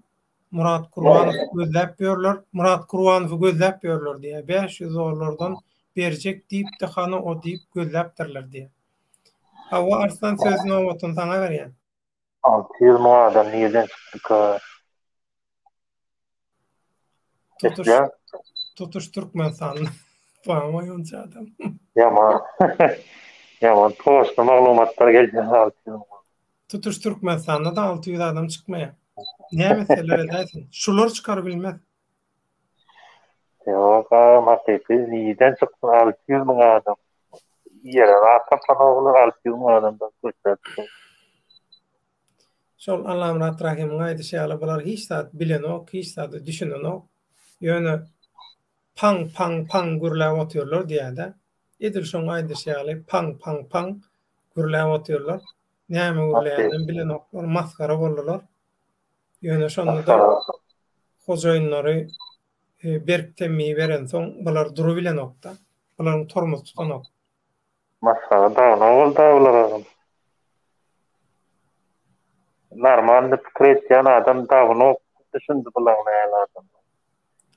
Murat Gurbanowy gözläp ýörler. Murat Gurbanowy gözläp ýörler diýýär. 500 dollardan berjek diýipdi, hany o diýip gözläpdirler diýýär. Hawa Arslan söz nobatyny saňa berýän. 600 müň adam nirden çykdyka? Tutuş, tutuş Türkmenistanda barmy onça adam? Ýaman. Ýaman toşly maglumatlar gelýär 600 müň. Tutuş Türkmenistanda da 600 adam çykmaýar. Näme etseler edäýsin. Şular çykar bilmez. Ýok, agam hakyky nirden çyksyn 600 müň adam. Ýere zat tapanoklar 600 müň adamdan köçär. Şol Allamyrat Rahymyň aýdyşy ýaly bular hiç zat bilenok, hiç zada düşünenok. Ýöne paň paň paň gürläp otyrlar diýýärde. Edil şoň aýdyşy ýaly paň paň paň gürläp otyrlar. Näme gürleýäninem bilenoklar, masgara boldular. Ýöne şonda-da hojaýynlary berk temmi berensoň bular durubilenokda. Bularyň tormozy tutanok. Masgara dagna boldy bular agam. Normalny pikir etýän adam dagno düşündi bulaň nähili adam.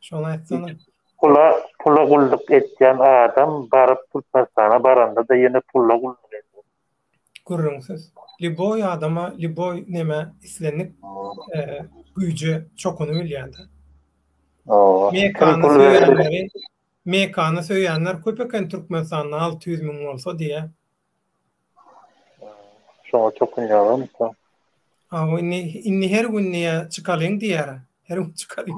Şony aýtsana. Pula pula gulluk etýän adam baryp Türkmenistana baranda-da ýene pula gulluk edýär. Gürrüňsiz. Lýuboý adama, lýuboý neme islendik güýje çokunybilýär-de. Mekany söýenleri Mekany söýenler köp eken Türkmenistanda 600 müň bolsa diýä. Şoňa çokunýarlarmyka? Hawa indi indi her gün diýä çykalyň diýär. Her gün çykalyň.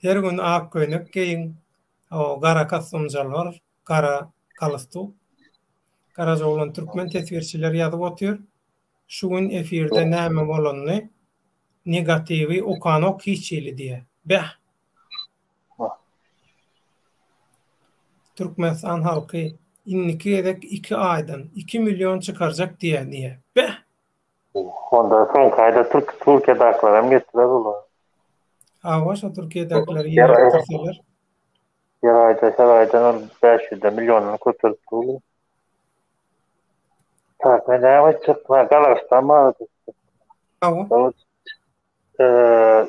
Her gün ak köýnek geýiň. Hawa gara kostum jalbar, gara galstuk. Garajaoglan türkmen teswirçiler ýazyp otyr. Şu gün efirde näme bolanyny negatiwi okanok hiç hili diýä. Beh! Türkmenistan halky indiki gezek iki aýdan iki million çykarjak diýä diýä. Beh! Onda soňky aýda türk Türkiýedakiler hem getirer olar. Hawa şo Türkiýedakileri ýerleşdirseler. Her aýda her aýdan ol 500 milliondan köpelip dur. Tak, men näme aýtjak? Ha, Gazagystan barada. Hawa. Eee,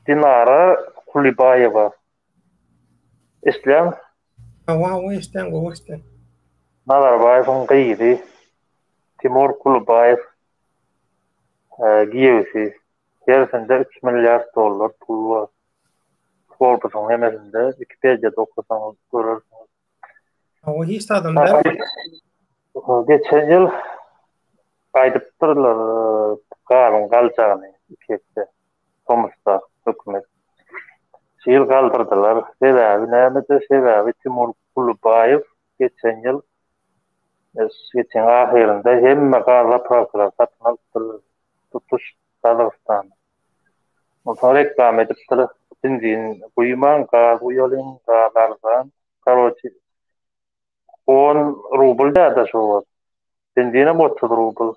Dinara Kulibaýewa. Eşidýäňmi? Hawa, hawa, eşidýän, gowy eşidýän. Nazarbaýewiň gyzy Timur Kulibaýew giýewsi. Hersinde 3 milliard dollar pul bar. Forbes-yň hemesinde Wikipediýada okasaňyz görersiňiz. Hawa, hiç zadam däl. Geçen ýyl aýdypdyrlar gazyň galjagyny iki hepde tomusda hökümet. Şu ýyl galdyrdylar. Sebäbi nämede? Sebäbi Timur Kulubaýew geçen ýyl geçen ahyrynda hemme gaz zapravkalary satyn alypdyr tutuş Gazagystanda. Onsoň reklama edipdir, benzin guýmaň, gaz guýalyň, gaz arzan. Karoçi. 10 rubl däde şo wagt. Benzinem 30 rubl.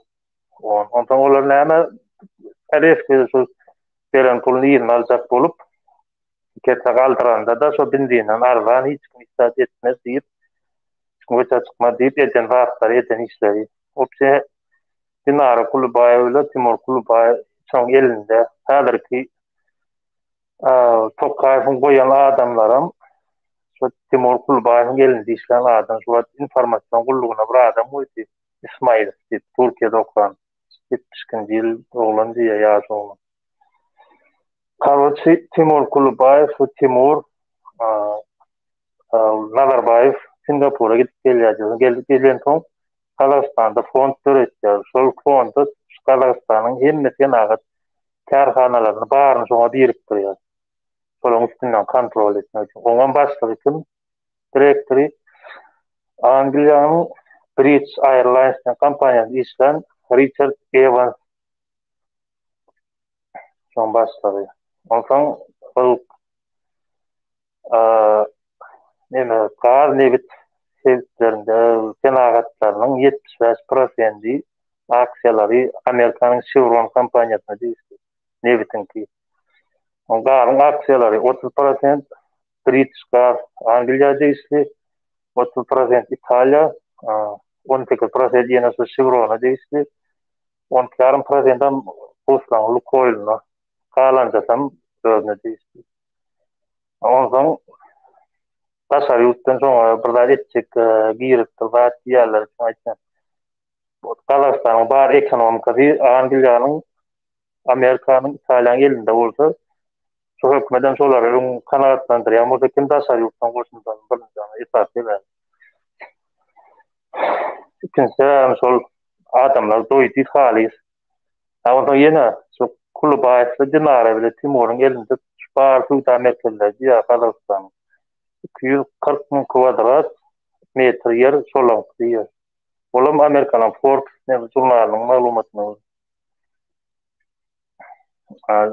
On. Onsoň olar näme resmi şu beren puluny yzyna aljak bolup, kese galdyranda-da şo benzinden arzan hiç kim hiç zat etmez diýip, hiç kim göçe çykmaz diýip eden zatlary, eden işleri. Obşe Dinara Kulybaýewa bilen Timur Kulybaýew şoň elinde. Häzirki Tokaýewiň goýan adamlaram şo Timur Kulybaýewiň elinde işlän adam. Şu wagt informasion gullugyna bir adam goýdy. Ismaýylow diýip, Türkiýede okan. 72-nji ýyl doglan diýýär, ýaş oglan. Karoçi Timur Kulybaýew we Timur Nazarbaýew Singapura gidip gelýär. Gelip gelensoň Gazagystanda fond döretýär. Şol fonda Gazagystanyň hemme senagat kärhanalaryny baryny şoňa birikdirýär. Şolaryň üstünden kontrol etmek üçin. Oňam başlygy kim? Direktory Angliýanyň British Airlines diýen kompaniýasynda işlän Riçard Ewans şoň başlygy. Onsoň ol neme gaz nebit sebitlerinde senagatlarynyň 75 prosendi aksiýalary Amerikanyň Chevron kompaniýasyna degişli nebitiňki. Gazyň aksiýalary 30 prosent British Gas Angliýa degişli, 30 prosent Italiýa, 18 prosent ýene şu Chevrona degişli, 12,5 prosentam ruslaryň Lukoýlyna, galanjasam özüne degişli. Onsoň daşary ýurtdan şoňa bir zat etjek girip bir zat diýýärler üçin aýtýan. Gazagystanyň bar ekonomikasy Angliýanyň, Amerikanyň, Italiýanyň elinde bolsa, şu hökümetem şolary öň kanagatlandyrýan bolsa kim daşary ýurtdan goşundan birinji esasy sebäbi. Ikinji sebäbi şol adamlar doýdy halys. Ha onsoň ýene şu Kulubaýewli Dinara bile Timuryň elinde şu bar söwda merkezleri diýýär Gazagystanyň. 240 müň kwadrat metr ýer şolaňky diýýär. Olam Amerikanyň Forbes žurnalynyň maglumatyna görä.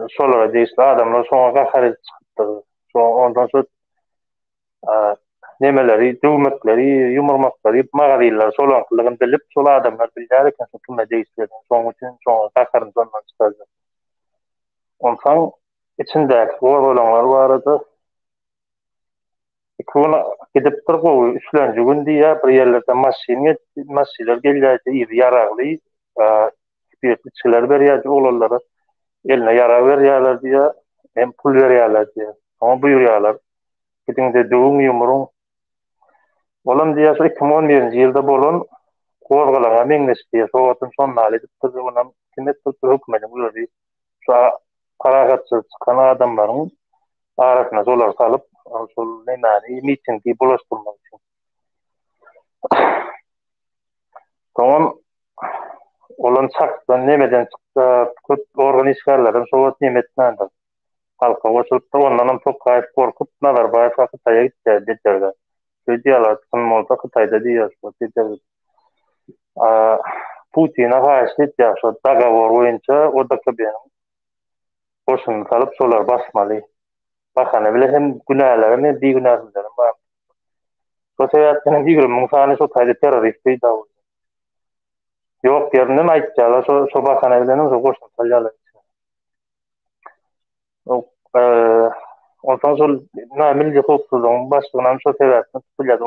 Şolara degişli adamlar şoňa gahar edip çykypdyr. Şo ondan şu nemeleri, döwmekleri, ýumurmaklary, magazinleri şolaňkylygyny bilip, şol adamlar bilýär eken şu kime degişlidigini. Şonuň üçin şoňa gaharyny şondan çykardy. Onsoň içindäki gozgalaňlar barada iki gün gidipdir gowy, üçlenji gün diýýär, bir ýerlerde maşyn maşynlar gelýärdi, yzy ýaragly, spirtli içgiler berýärdi oglanlara. Eline ýarag berýärler diýýär, hem pul berýärler diýýär. Soňa buýurýarlar. Gidiň-de döwüň, ýumuryň. Olam diýýär, şu 2011-nji ýylda bolan gozgalaňa meňzeş diýýär. Şo wagtam şondaly edipdir, onam kim etdiripdir, hökümediň özi. Şu parahatçylyk çykan adamlaryň arasyna şolary salyp, şol nemäni, mitingi bulaşdyrmak üçin. Soňam olam çakdan nemeden çyksa, köp organ işgärlerem şo wagt neme etmändir. Halka goşulypdyr, ondanam Tokaýew gorkup, Nazarbaýew Hytaýa gitýär bejergä. Şeýdýärler, çyn bolsa Hytaýda diýýär şu wagt bejergi. Putine haýyşt etýär şo dogowor boýunça ODKB-niň goşunyny salyp şolary basmaly. Bahana bile hem günälerem hem bigünäsizlerem bar. Şo sebäpden hem 20 müň sany şo taýda terrorist peýda boldy. Ýok ýerinden aýtýarlar şo şo bahana bilen hem şo goşuny salýarlar. Onsoň şol milli howpsuzlygyň başlygynam şo sebäpden tutulýar.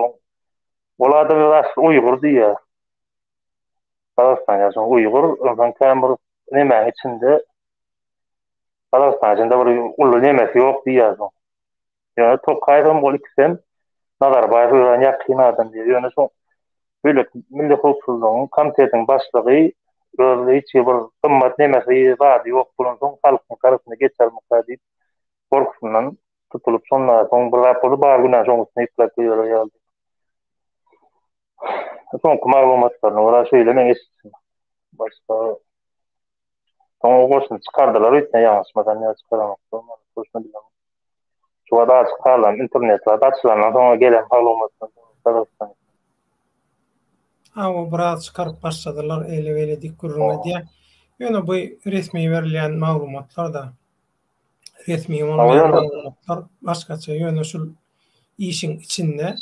Ol adam öz asly uýgur diýýär. Gazagystan ýaşan uýgur, onsoň kän bir nemäň içinde Gazagystan içinde bir uly nemesi ýok diýýär soň. Ýöne Tokaýew hem ol ikisem Nazarbaýewe örän ýakyn adam diýýär. Ýöne şo beýleki milli howpsuzlygyň komitetiniň başlygy öz hiç bir gymmat nemesi zady ýok bolansoň halkyň tarapyna geçermika diýip gorkusyndan tutulyp şonda soň bir zat bolsa bar günä şoň üstüne ýükläp goýberer ýaly. Soňky maglumatlaryna görä şeýle men eşitdim. Başga soň o goşuny çykardylar öýtne ýalňyşmasam ýa çykaranoklar goşuny bilemok. Şu wagt açyk galan internet zat açylandan soňra gelen maglumatlar Gazagystan. Hawa biraz çykaryp başladylar eýle-beýle diýip gürrüň edýär. Ýöne bu resmi berilýän maglumatlar-da. Resmi bolmaýan maglumatlar başgaça. Ýöne şul işiň içinde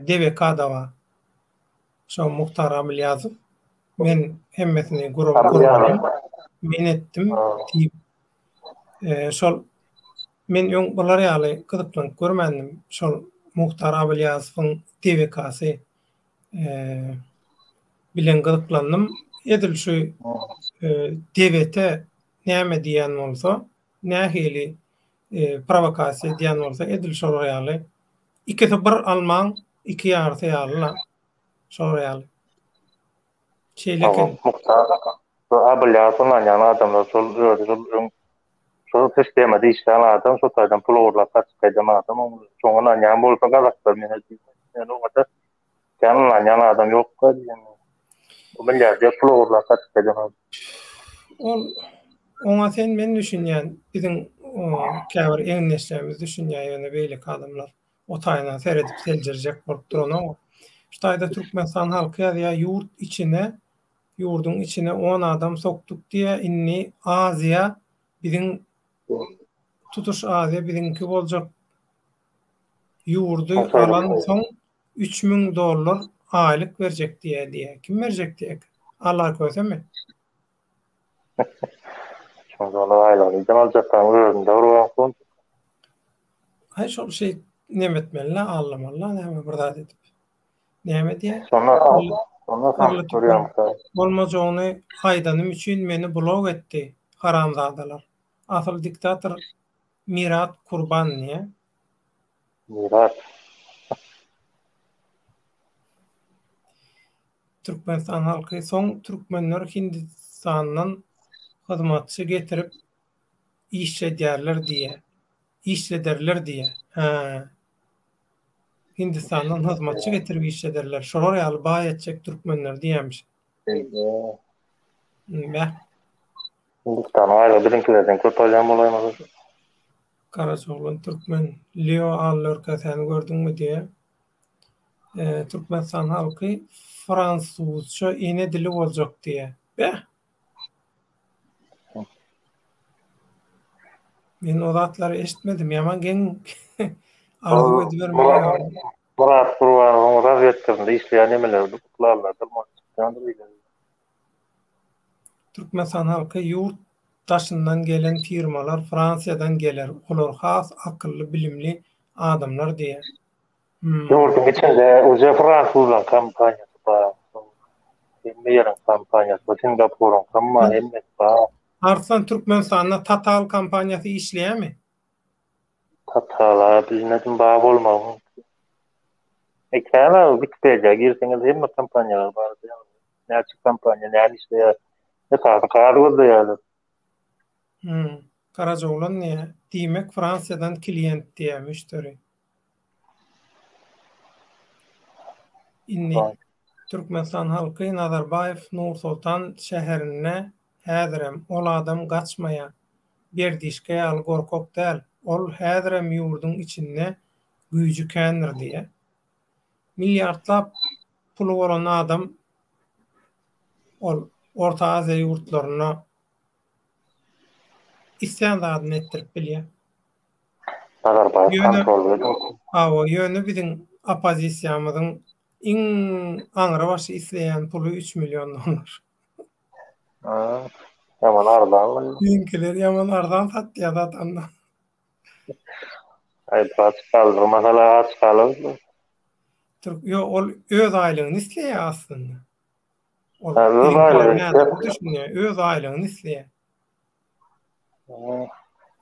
DBK-da bar. Şo Muhtar Abylýazow men hemmesini gurmadym, men etdim diýip şol men öň bular ýaly gyzyklanyp görmändim. Şol Muhtar Abylýazowyň DWK-sy bilen gyzyklandym. Edil şu DWT näme diýýän bolsa, nähili prowokasiýa edýän bolsa, edil şolar ýaly. Ikisi bir almaň iki ýarysy ýaly-la. Şolar ýaly. Şeýle eken. Muhtar bu Abylýazow ynanýan adamlar şol özi şol öň şol sistemada işlän adam şo taýdan pul ogurlap gaçyp gaýdan adam şoňa ynanýan bolsa gazaklar men men oňa-da kän ynanýan adam ýok diýen. Bu milliarder pul ogurlap gaçyp gaýdan adam. Ol oňa sen men düşünýän biziň käbir egindeşlerimiz düşünýär ýöne beýleki adamlar o taýyna seredip seljerjek bolup duranok. Şu taýda Türkmenistan halky ýazýar ýurt içine ýurduň içine on adam sokduk diýýär indi Aziýa biziň tutuş Aziýa biziňki boljak ýurdy alan soň 3000 dollar aýlyk berjek diýýär diýýär. Kim berjek diýýär? Alla kösemi? Şol dollar aýlygyny nirden aljakkaň özünde bir bank Aý şol şey neme etmeli la allamaly näme bir zat edip. Näme diýýär? Şonda şonda saňa görýän. Bolmajagyny aýdanym üçin meni blok etdi haramzadalar. Asyl diktator Myrat Kurban diýýär. Myrat. Türkmenistan halky soň türkmenler Hindistandan hyzmatçy getirip işledýärler diýýä. Işlederler diýýä. Hä. Hindistandan hyzmatçy getirip işlederler. Şolar ýaly baý etjek türkmenleri diýýämiş. Bäh. Hindistanyň aýlygy biziňkilerden köp alýan bolaýmasa. Garajaoglan türkmen Leo Allörkäsäni gördüňmi diýýä. Türkmenistan halky fransuzça ene dili boljak diýýär. Beh! Men o zatlary eşitmedim. Ýaman geň arzuw edibermeli. Myrat Gurbanowyň razwedkasynda işleýän nemeleri gutlarlardyr, çykýandyr öýlerinde. Türkmenistan halky ýurt daşyndan gelen firmalar Fransiýadan geler. Olar has akylly bilimli adamlar diýýär. Ýurduň içinde uje fransuzlaryň kompaniýasy bar. Hemme ýeriň kompaniýasy bar. Singapuryň hamma hemmesi bar. Arslan Türkmenistanda Total kompaniýasy işleýärmi? Totala bilmedim bar bolmagy mümkin. E kän Wikipediýa girseňiz hemme kompaniýalar bar. Näçe kompaniýa näme işleýär? Esasy gaz gözleýärler. Hmm. Garajaoglan diýýär. Diýmek Fransiýadan klient diýýär, müşderi. Indi Türkmenistan halky Nazarbaýew Nursoltan şäherinde häzirem ol adam gaçmaýa. Berdişke ýaly gorkak däl. Ol häzirem ýurduň içinde güýji kändir diýýä. Milliardlap puly bolan adam ol Orta Aziýa ýurtlarynda islän zadyny etdirip bilýär. Nazarbaýew kontrol ediň. Hawa, ýöne biziň oppozisiýamyzyň iň aňry başy isleýän puly üç million dollar. Ýaman arzan bolýar. Biziňkiler ýaman arzan satýar zat onda. Aý, aç galdyrmasalar aç galarys. Türk, ýok, ol öz aýlygyny isleýär aslynda. Ol öz aýlygyny düşünýär, öz aýlygyny isleýär.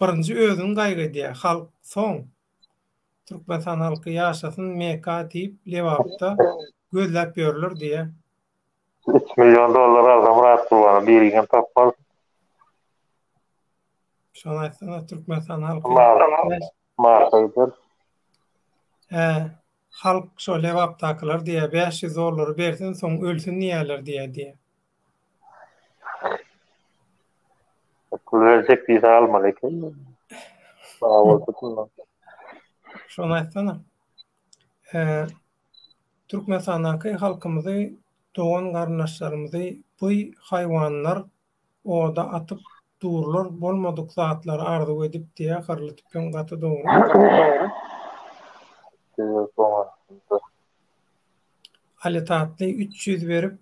Birinji özüni gaýgy edýär, halk soň. Türkmenistan halky ýaşasyn MK diýip Lebapda gözläp ýörler diýýär. 3 million dollar alsa Myrat Gurbanow birigem tapmaz. Şony aýtsana Türkmenistan halky. Marsa gider. Hä, halk şo Lebapdakylar diýýär 500 dollary bersin soň ölsün diýýärler diýýär diýýär. Pul berjek diýse almaly eken. Sag bolsun. Şony aýtsana. Türkmenistandaky halkymyzy, dogan garyndaşlarymyzy bu haýwanlar oda atyp durlar bolmadyk zatlary arzuw edip diýä hyrly tüpeň gaty dogry. Aly Tatly 300 berip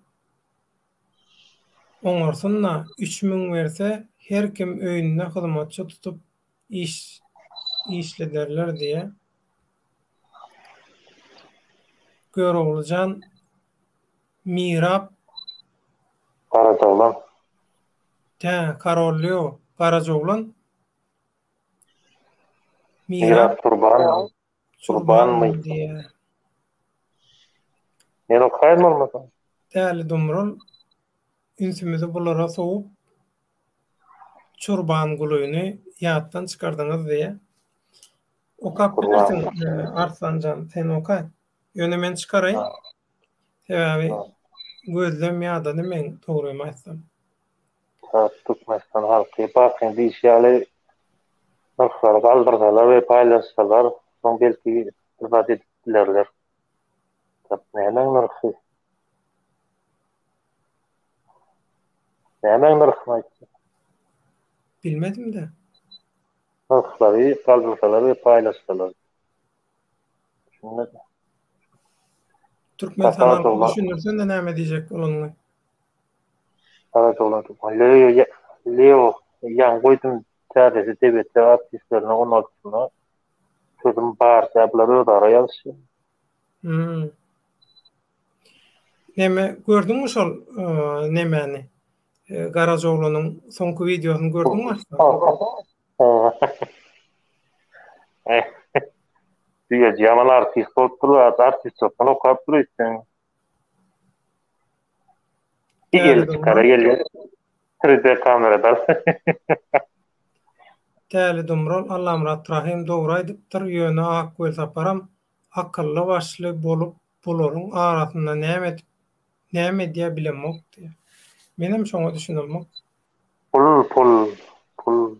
oňarsyn-da, 3000 berse her kim öýünde hyzmatçy tutup iş işlederler diýýä. Göroglyjan Mirap Garajaoglan. Tä, Karollio, Garajaoglan. Mirap Turban. Turbanmy? Diýýär. Men okaýyn bolmasa. Däli Dumrul ünsümizi bulara sowup Çurbangulyny ýatdan çykardyňyz diýýär. Okap bilersiň Arslanjan sen oka. Ýöne men çykaraýyn. Sebäbi gözlem ýadady meň dogrymy aýtsam. Sag Türkmenistan halky bakyň diýşi ýaly nyrhlary galdyrsalar we paýlaşsalar soň belki bir zat edip bilerler. Tap nämäň nyrhy? Nämäň nyrhyny aýtjak? Bilmedim-de. Nyrhlary galdyrsalar we paýlaşsalar. Düşünmedim. Türkmenistan halky düşündirsene näme diýjek bolanyňy. Garajaoglan Türkmen. Leo Leo ýaňy goýdum täzesi DBT artistlerine on altysyna sözüm bar dä bular özara ýazyşýar. Hmm. Neme gördüňmi şol nemäni? Garajaoglanyň soňky wideosyny gördüňmi aslynda? Düýeji ýaman artist bolupdyr, artistçylykdan okapdyr öýtseň. Eli çykara gelýär. 3D kamerada. Däli Dumrul Allamyrat Rahym dogry aýdypdyr, ýöne Ak Welsaparam akylly başly bolup bularyň arasynda näme edip näme edýär bilemok diýýär. Menem şoňa düşünemok. Pul pul pul.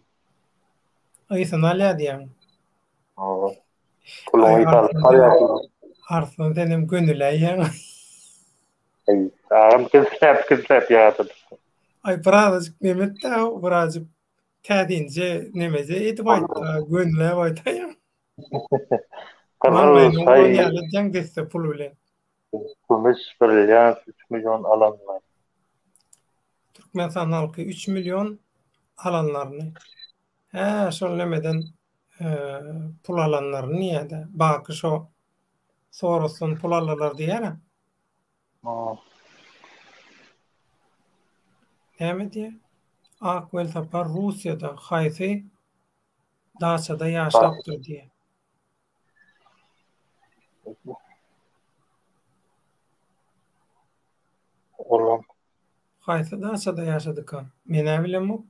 Ysyny alýar diýýäň. Hawa. Puluň ysy alyp barýar. Arslan senem gönüläýýäň. Aý, agam gizläp gizläp ýadadyk. Aý birazajyk neme etdä, birazajyk täsinje nemeje edip aýtda, gönüläp aýdaýaň. Gyzyl şaý. Ýaly edýäň desse pul bilen. Kümüş brilliant 3 million alanlar. Türkmenistan halky 3 million alanlaryny. Hä, şol nemeden pul alanlaryny diýýär-de. Baky şo Sorosdan pul aldylar diýýär-ä. Näme diýýär? Ak Welsapar Russiýada haýsy daçada ýaşapdyr diýýär. Olam. Haýsy daçada ýaşadyka? Men-ä bilemok.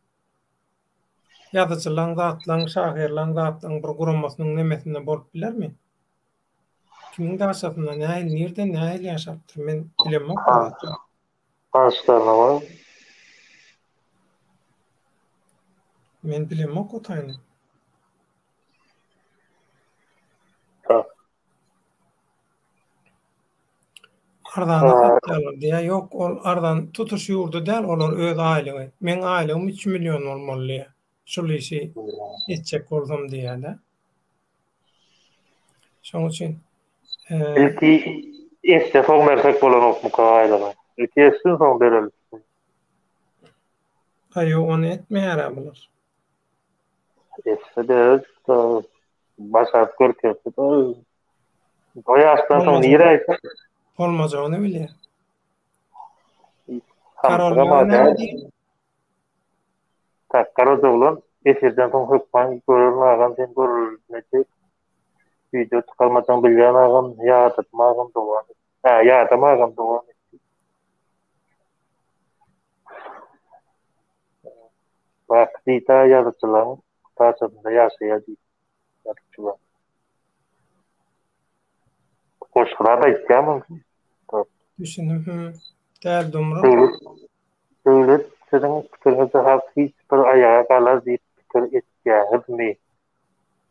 Ýazyjylaň zatlaň, şahyrlaň zatlaň bir guramasynyň nemesinde bolup bilermi? Kimiň daçasynda, nähili, nirde, nähili ýaşapdyr? Men bilemok bu zatlary. Tanyşlaryna bar. Men bilemok o taýyny. Arzana satýarlar diýýär. Ýok, ol arzan tutuş ýurda däl, olar öz aýlygy. Meň aýlygym 3 million bolmaly diýýär. Şul işi etjek bolsam diýýär-de. Şonuň üçin Ilki etse soň bersek bolanokmyka aýlygy. Ilki etsin soň bereli. Aý ýok, ony etmeýär-ä bular. Etse berer, başaryp görkezse o ýaşdan soň nirä gitsin? Bolmajagyny bilýär. Karol näme diýýär? Tak, Garajaoglan efirden soň hökman görerin agam sen görülmejek wideo çykarmajagyňy bilýän agam ýadadym agam dowam et. Hä ýadam agam dowam et. Bak diýdä ýazyjylaryň daçasynda ýaşaýar diýip ýazyjylar. Goşgular aýtýarmyň? Düşündim hü. Däl dumruk. Döwlet Döwlet siziň pikiriňizçe halk hiç bir aýaga galar diýip pikir etýäňizmi?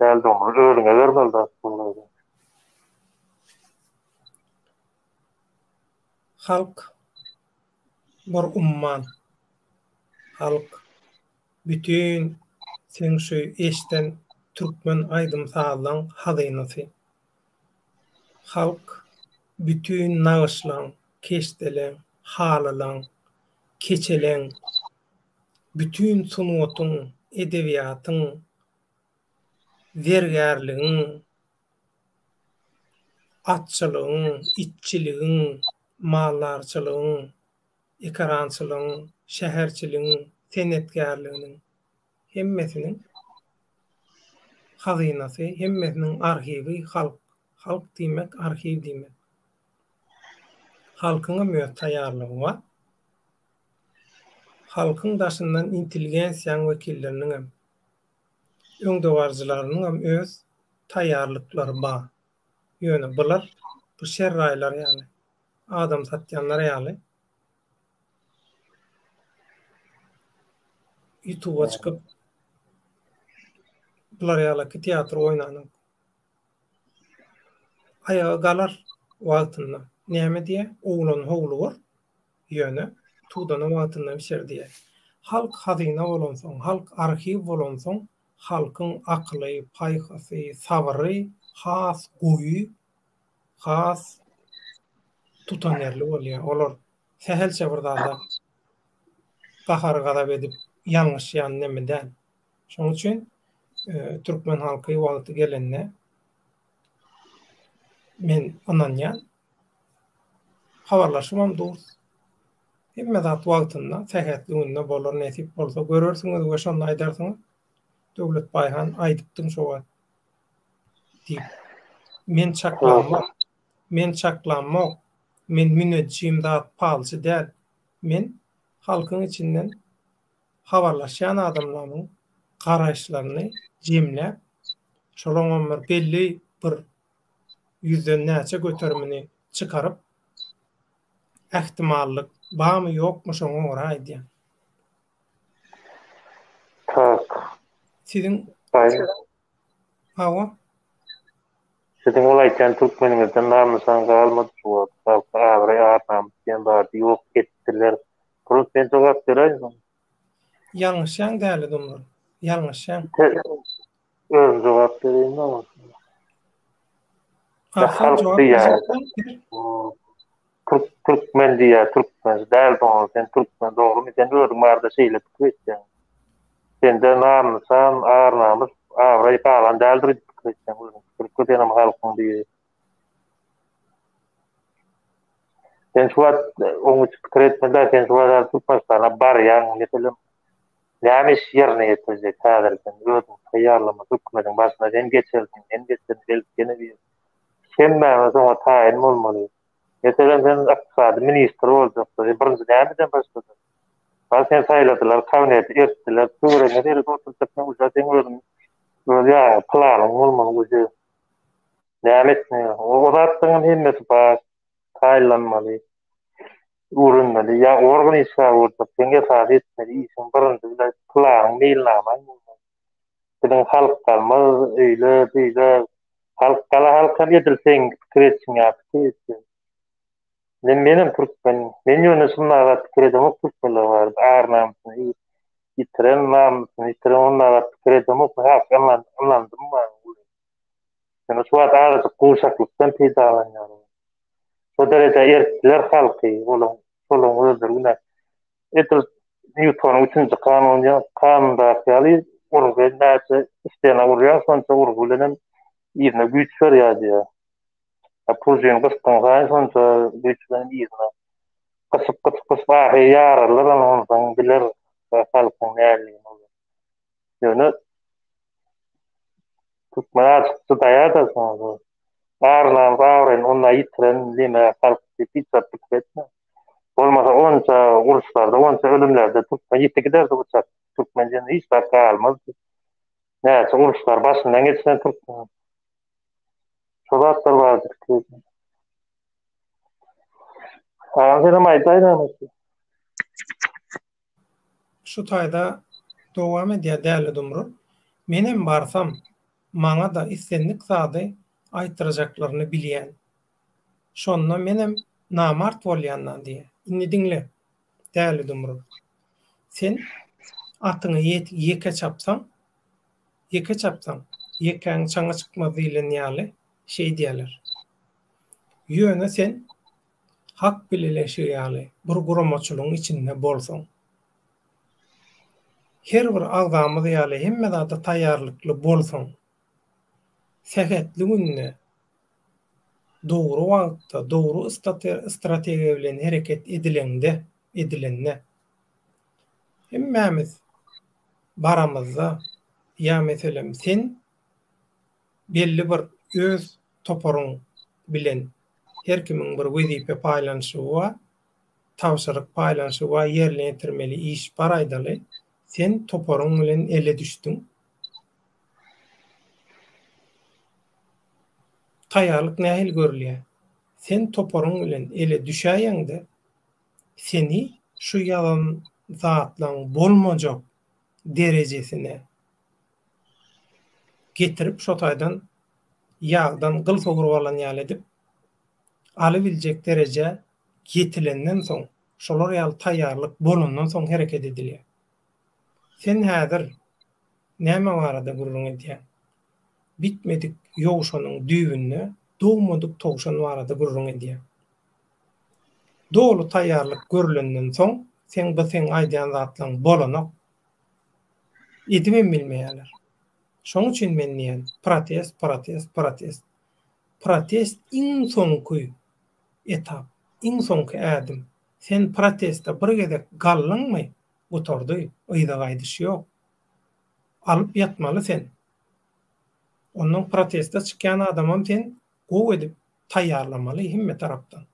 Däl dumruk özüňe bermeli zat bu. Halk bir umman. Halk bütin seň şu eşden türkmen aýdym-sazlaň hazynasy. Halk. Bütin nagyşlaň, keşdeleň, halylaň, keçeleň, bütin sungatyň, edebiýatyň, zergärligiň, atçylygyň, itçiligiň, maldarçylygyň, ekerançylygyň, şäherçiligiň, senetkärliginiň hemmesiniň hazynasy, hemmesiniň arhiwi halk. Halk diýmek, arhiw diýmek. Halkyňam öz taýýarlygy bar. Halkyň daşyndan intelligensiýaň wekilleriniňem, öňdebaryjylarynyňam öz taýýarlyklary bar. Ýöne bular bu şerraýlar ýaly, adam satýanlar ýaly ýutuba çykyp bular ýalaky teatr oýnanok. Aýaga galar wagtynda. Näme diýýär? Oglan howlugar, ýöne tudana wagtynda bişer diýýär. Halk hazyna bolansoň, halk arhiw bolansoň, halkyň akyly, paýhasy, sabyry has goýy, has tutanýerli bolýar. Olar sähelçe bir zada gahar-gazap edip ýalňyşýan neme däl. Şonuň üçin türkmen halky wagty gelende men ynanýan. Habarlaşybam durus. Hemme zat wagtynda, sähetli günde bolar nesip bolsa görersiňiz we şonda aýdarsyňyz Döwlet Baýhan aýdypdyň şo wagt diýip. Men çaklamok. Men çaklamok. Men müneçjim zat palçy däl. Men halkyň içinden habarlaşýan adamlaryň garaýyşlaryny jemläp, şolaňam bir belli bir ýüzden näçe göterimini çykaryp, ähtimallyk barmy ýokmy şoňa görä aýdýan. Tak. Siziň Hawa. Siziň ol aýtýan türkmeniňizden nam-nyşan galmady şu wagt. Halka abraý, ar-namys diýen zady ýok etdiler. Purut sen jogap beräý soň. Ýalňyşýaň däli Dumrul. Ýalňyşýaň. Özüm jogap bereýin oňa. Arslan jogap berjekmi? Ber. Türk türkmen diýýär, türkmen däl soň sen türkmen dogrymy sen özüň barada şeýle pikir etýäň. Sende nam-nyşan, ar-namys, abraý galan däldir diýip pikir etýäň özüň pikir senem halkyň biri. Sen şu wagt oň üçin pikir etme-de, sen şu wagt Türkmenistana barýaň, meselem, näme iş ýerine ýetirjek häzir sen özüňi taýýarlama, hökümetiň başyna sen geçersiň, men geçerin, belki ýene biri. Hemmämiz oňa taýyn bolmaly. Meselem, sen ykdysady ministr boljaksyň, sen birinji nämeden başlajak? Bak, seni saýladylar, kabineti ertdiler, töweregiňe seredip oturjaksyň, uje seň özüň öz ýaňy planyň bolmaly uje. Näme etmeli? O zatlaryň hemmesi bar. Taýynlanmaly. Öwrenmeli. Ýa organ işgäri bolsak, seň esasy etmeli işiň birinji bilen planyň, meýilnamaň bolmaly. Biziň halk galmaz, öýle, beýle. Halk gala halkam edil seň pikir etşiň ýaly pikir etýär. Men menem türkmen. Men ýöne şunda zat pikir edemok türkmenler barada. Ar-namysyny ýitiren, namysyny ýitiren onda zat pikir edemok. Has ynandym. Ýöne şu wagt azajyk gowşaklykdan peýdalanýarlar. Şo derejä eritdiler halky, olaň, şolaň özleri günä. Edil Nýutonyň üçünji kanuny, kanundaky ýaly urgy näçe stena urýaň, şonça urgy bilenem yzyna güýç berýär diýýär. A pružin gysdyň saýyn şonça güýç bilen yzyna gysyp gysyp gysyp ahyry ýararlar ony onsoň biler halkyň näligini olar. Ýöne Türkmen azajyk çydaýar-da şoňa. Ar-namys abraýyny onda ýitiren neme halk diýip hiç zat pikir etme. Bolmasa onça uruşlarda, onça ölümlerde türkmen ýiti giderdi bu çak. Türkmen diýen hiç zat galmazdy. Näçe uruşlar başyndan geçiren türkmen. Şo zatlar bardy pikir etme. Agam senem aýdaý näme. Şu taýda dowam edýär Däli Dumrul. Menem barsam, maňa-da islendik zady aýtdyrajaklaryny bilýän. Şonda menem namart bolýan-da diýýär. Indi diňle, Däli Dumrul. Sen atyňy ýeke çapsaň, ýeke çapsaň, ýekäň çaňy çykmaz diýlen ýaly şeýdýärler. Ýöne sen Hak bileleşigi ýaly bir guramaçylygyň içinde bolsaň, her bir agzamyz ýaly hemme zada taýýarlykly bolsaň, sähetli günde, dogry wagtda, dogry strategiýa bilen hereket edileňde, edilende, hemmämiz baramyzda, ýa meselem sen belli bir öz toparyň bilen her kimiň bir wezipe paýlanyşygy bar, tabşyryk paýlanyşygy bar, ýerine ýetirmeli iş bar aýdaly, sen toparyň bilen ele düşdüň. Taýýarlyk nähili görülýär? Sen toparyň bilen ele düşäýeňde, seni şu ýazan zatlaň bolmajak derejesine getirip şo taýdan ýagdan gyl sogrup alan ýaly edip alybiljek derejä ýetilenden soň, şolar ýaly taýýarlyk bolandan soň hereket edilýär. Sen häzir näme barada gürrüň edýäň? Bitmedik ýowşanyň düýbünde dogmadyk towşan barada gürrüň edýäň. Doly taýýarlyk görlenden soň seň bu seň aýdýan zatlaň bolanok. Edibem bilmeýärler. Şoň üçin men diýýän, protest, protest, protest. Protest iň soňky etap, iň soňky ädim. Sen protestde bir gezek galdyňmy, gutardy, yza gaýdyş ýok. Alyp ýatmaly sen. Onnoň proteste çykýan adamam sen gowy edip taýýarlamaly hemme tarapdan.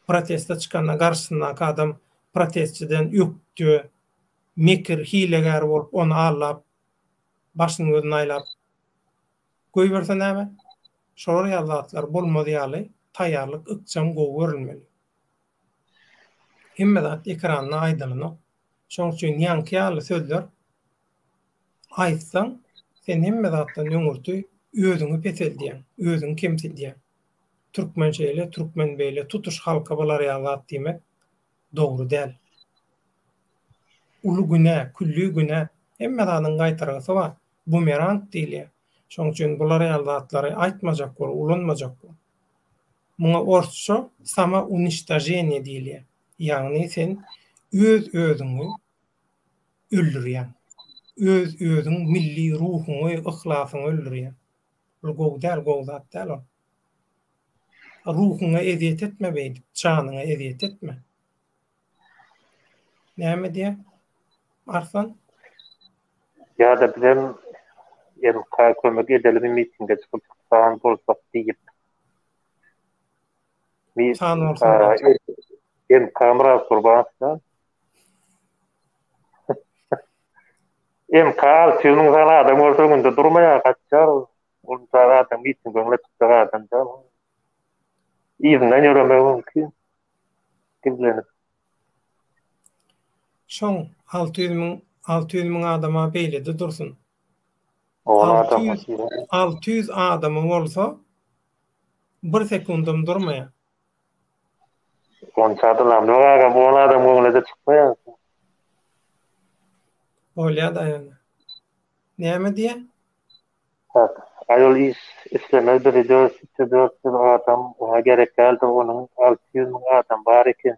Proteste çykanda garşysyndaky adam protestçiden ökde, mekir, hilegär bolup ony aldap, başyny gözüni aýlap goýberse näme? Şolar ýaly zatlar bolmaz ýaly taýýarlyk ykjam gowy görülmeli. Hemme zat ekranda aýdylanok. Şonuň üçin ýaňky ýaly sözler aýtsaň, sen hemme zatdan öňürti özüňi peseldýäň, özüňi kemsidýäň. Türkmen şeýle, türkmen beýle, tutuş halka bular ýaly zat diýmek dogry däl. Uly günä, külli günä. Hemme zadyň gaýtargysy bar. Bumerang diýilýär. Şonuň üçin bular ýaly zatlary aýtmajak bol, ulanmajak bol. Muňa orsça samouniçtoženiýe diýilýär. Ýagny sen öz-özüňi öldürýäň. Öz-özüň milli ruhuňy, yhlasyňy öldürýäň. Bul gowy däl, gowy zat däl ol. Ruhuňa ezýet etme beýdip, janyňa ezýet etme. Näme diýýä? Arslan? Ýa-da bizem MK kömek edelimi mitinge çykyp san bolsak diýip. San bolsak. MK Myrat Gurbanow. MK 600 müň sany adam görse öňünde durmaýar, gaçýar. Onça adam mitinge öňüne çykjak adam däl. Yzyndan ýöremegi mümkin. Gizlenip. Şoň 600 müň 600 müň adama beýlede dursun. 600 600 adamy bolsa bir sekundam durmaýar. Onça adam ýok agam, on adam öňüne-de çykmaýar. Bolýa-da ýöne. Näme diýýä? Hak. Aýol iş islemez bizi 400 adam oňa gerek däldir onuň 600 müň adam bar ekeni.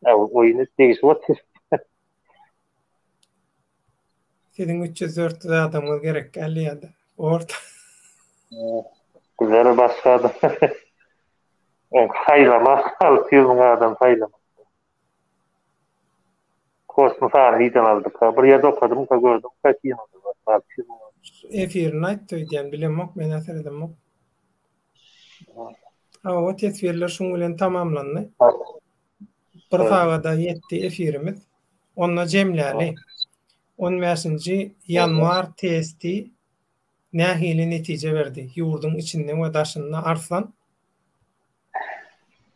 Oýun et degişip otyr. Siziň 300-400 adamyňyz gerek däl diýýärdi. Orta. Bizler başga adam. Saýlama 600 müň adam saýlama. Kosmos nirden aldyka? Bir ýerde okadymka gördümka kinoda. Efirini aýtdy öýdýän, bilemok, men-ä seredemok. Hawa, teswirler şuň bilen tamamlandy. Bir sagada ýetdi efirimiz. Onda jemläli. On bäşinji ýanwar testi nähili netije berdi ýurduň içinde we daşynda Arslan?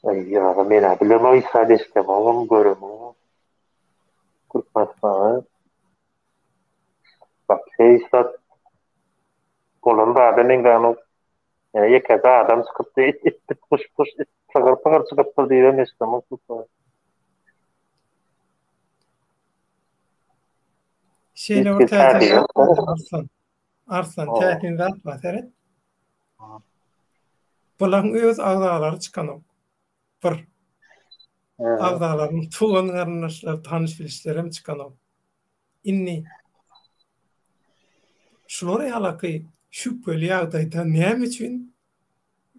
Aý ýa men-ä bilemok hiç zat eşidemogam göremogam. Türkmenistana Wapşe hiç zat bolan zada meňzänok. Ýa ýekeje adam çykypdy, it it it guş guş it sygyr sygyr çykypdyr diýibem eşidemok. Şeýle bir täsin zat bar Arslan. Arslan täsin zat bar seret. Bulaň öz agzalary çykanok. Bir. Agzalaryň tugan garyndaşlary, tanyş-bilişlerem çykanok. Indi şular ýalaky şübheli ýagdaýda näme üçin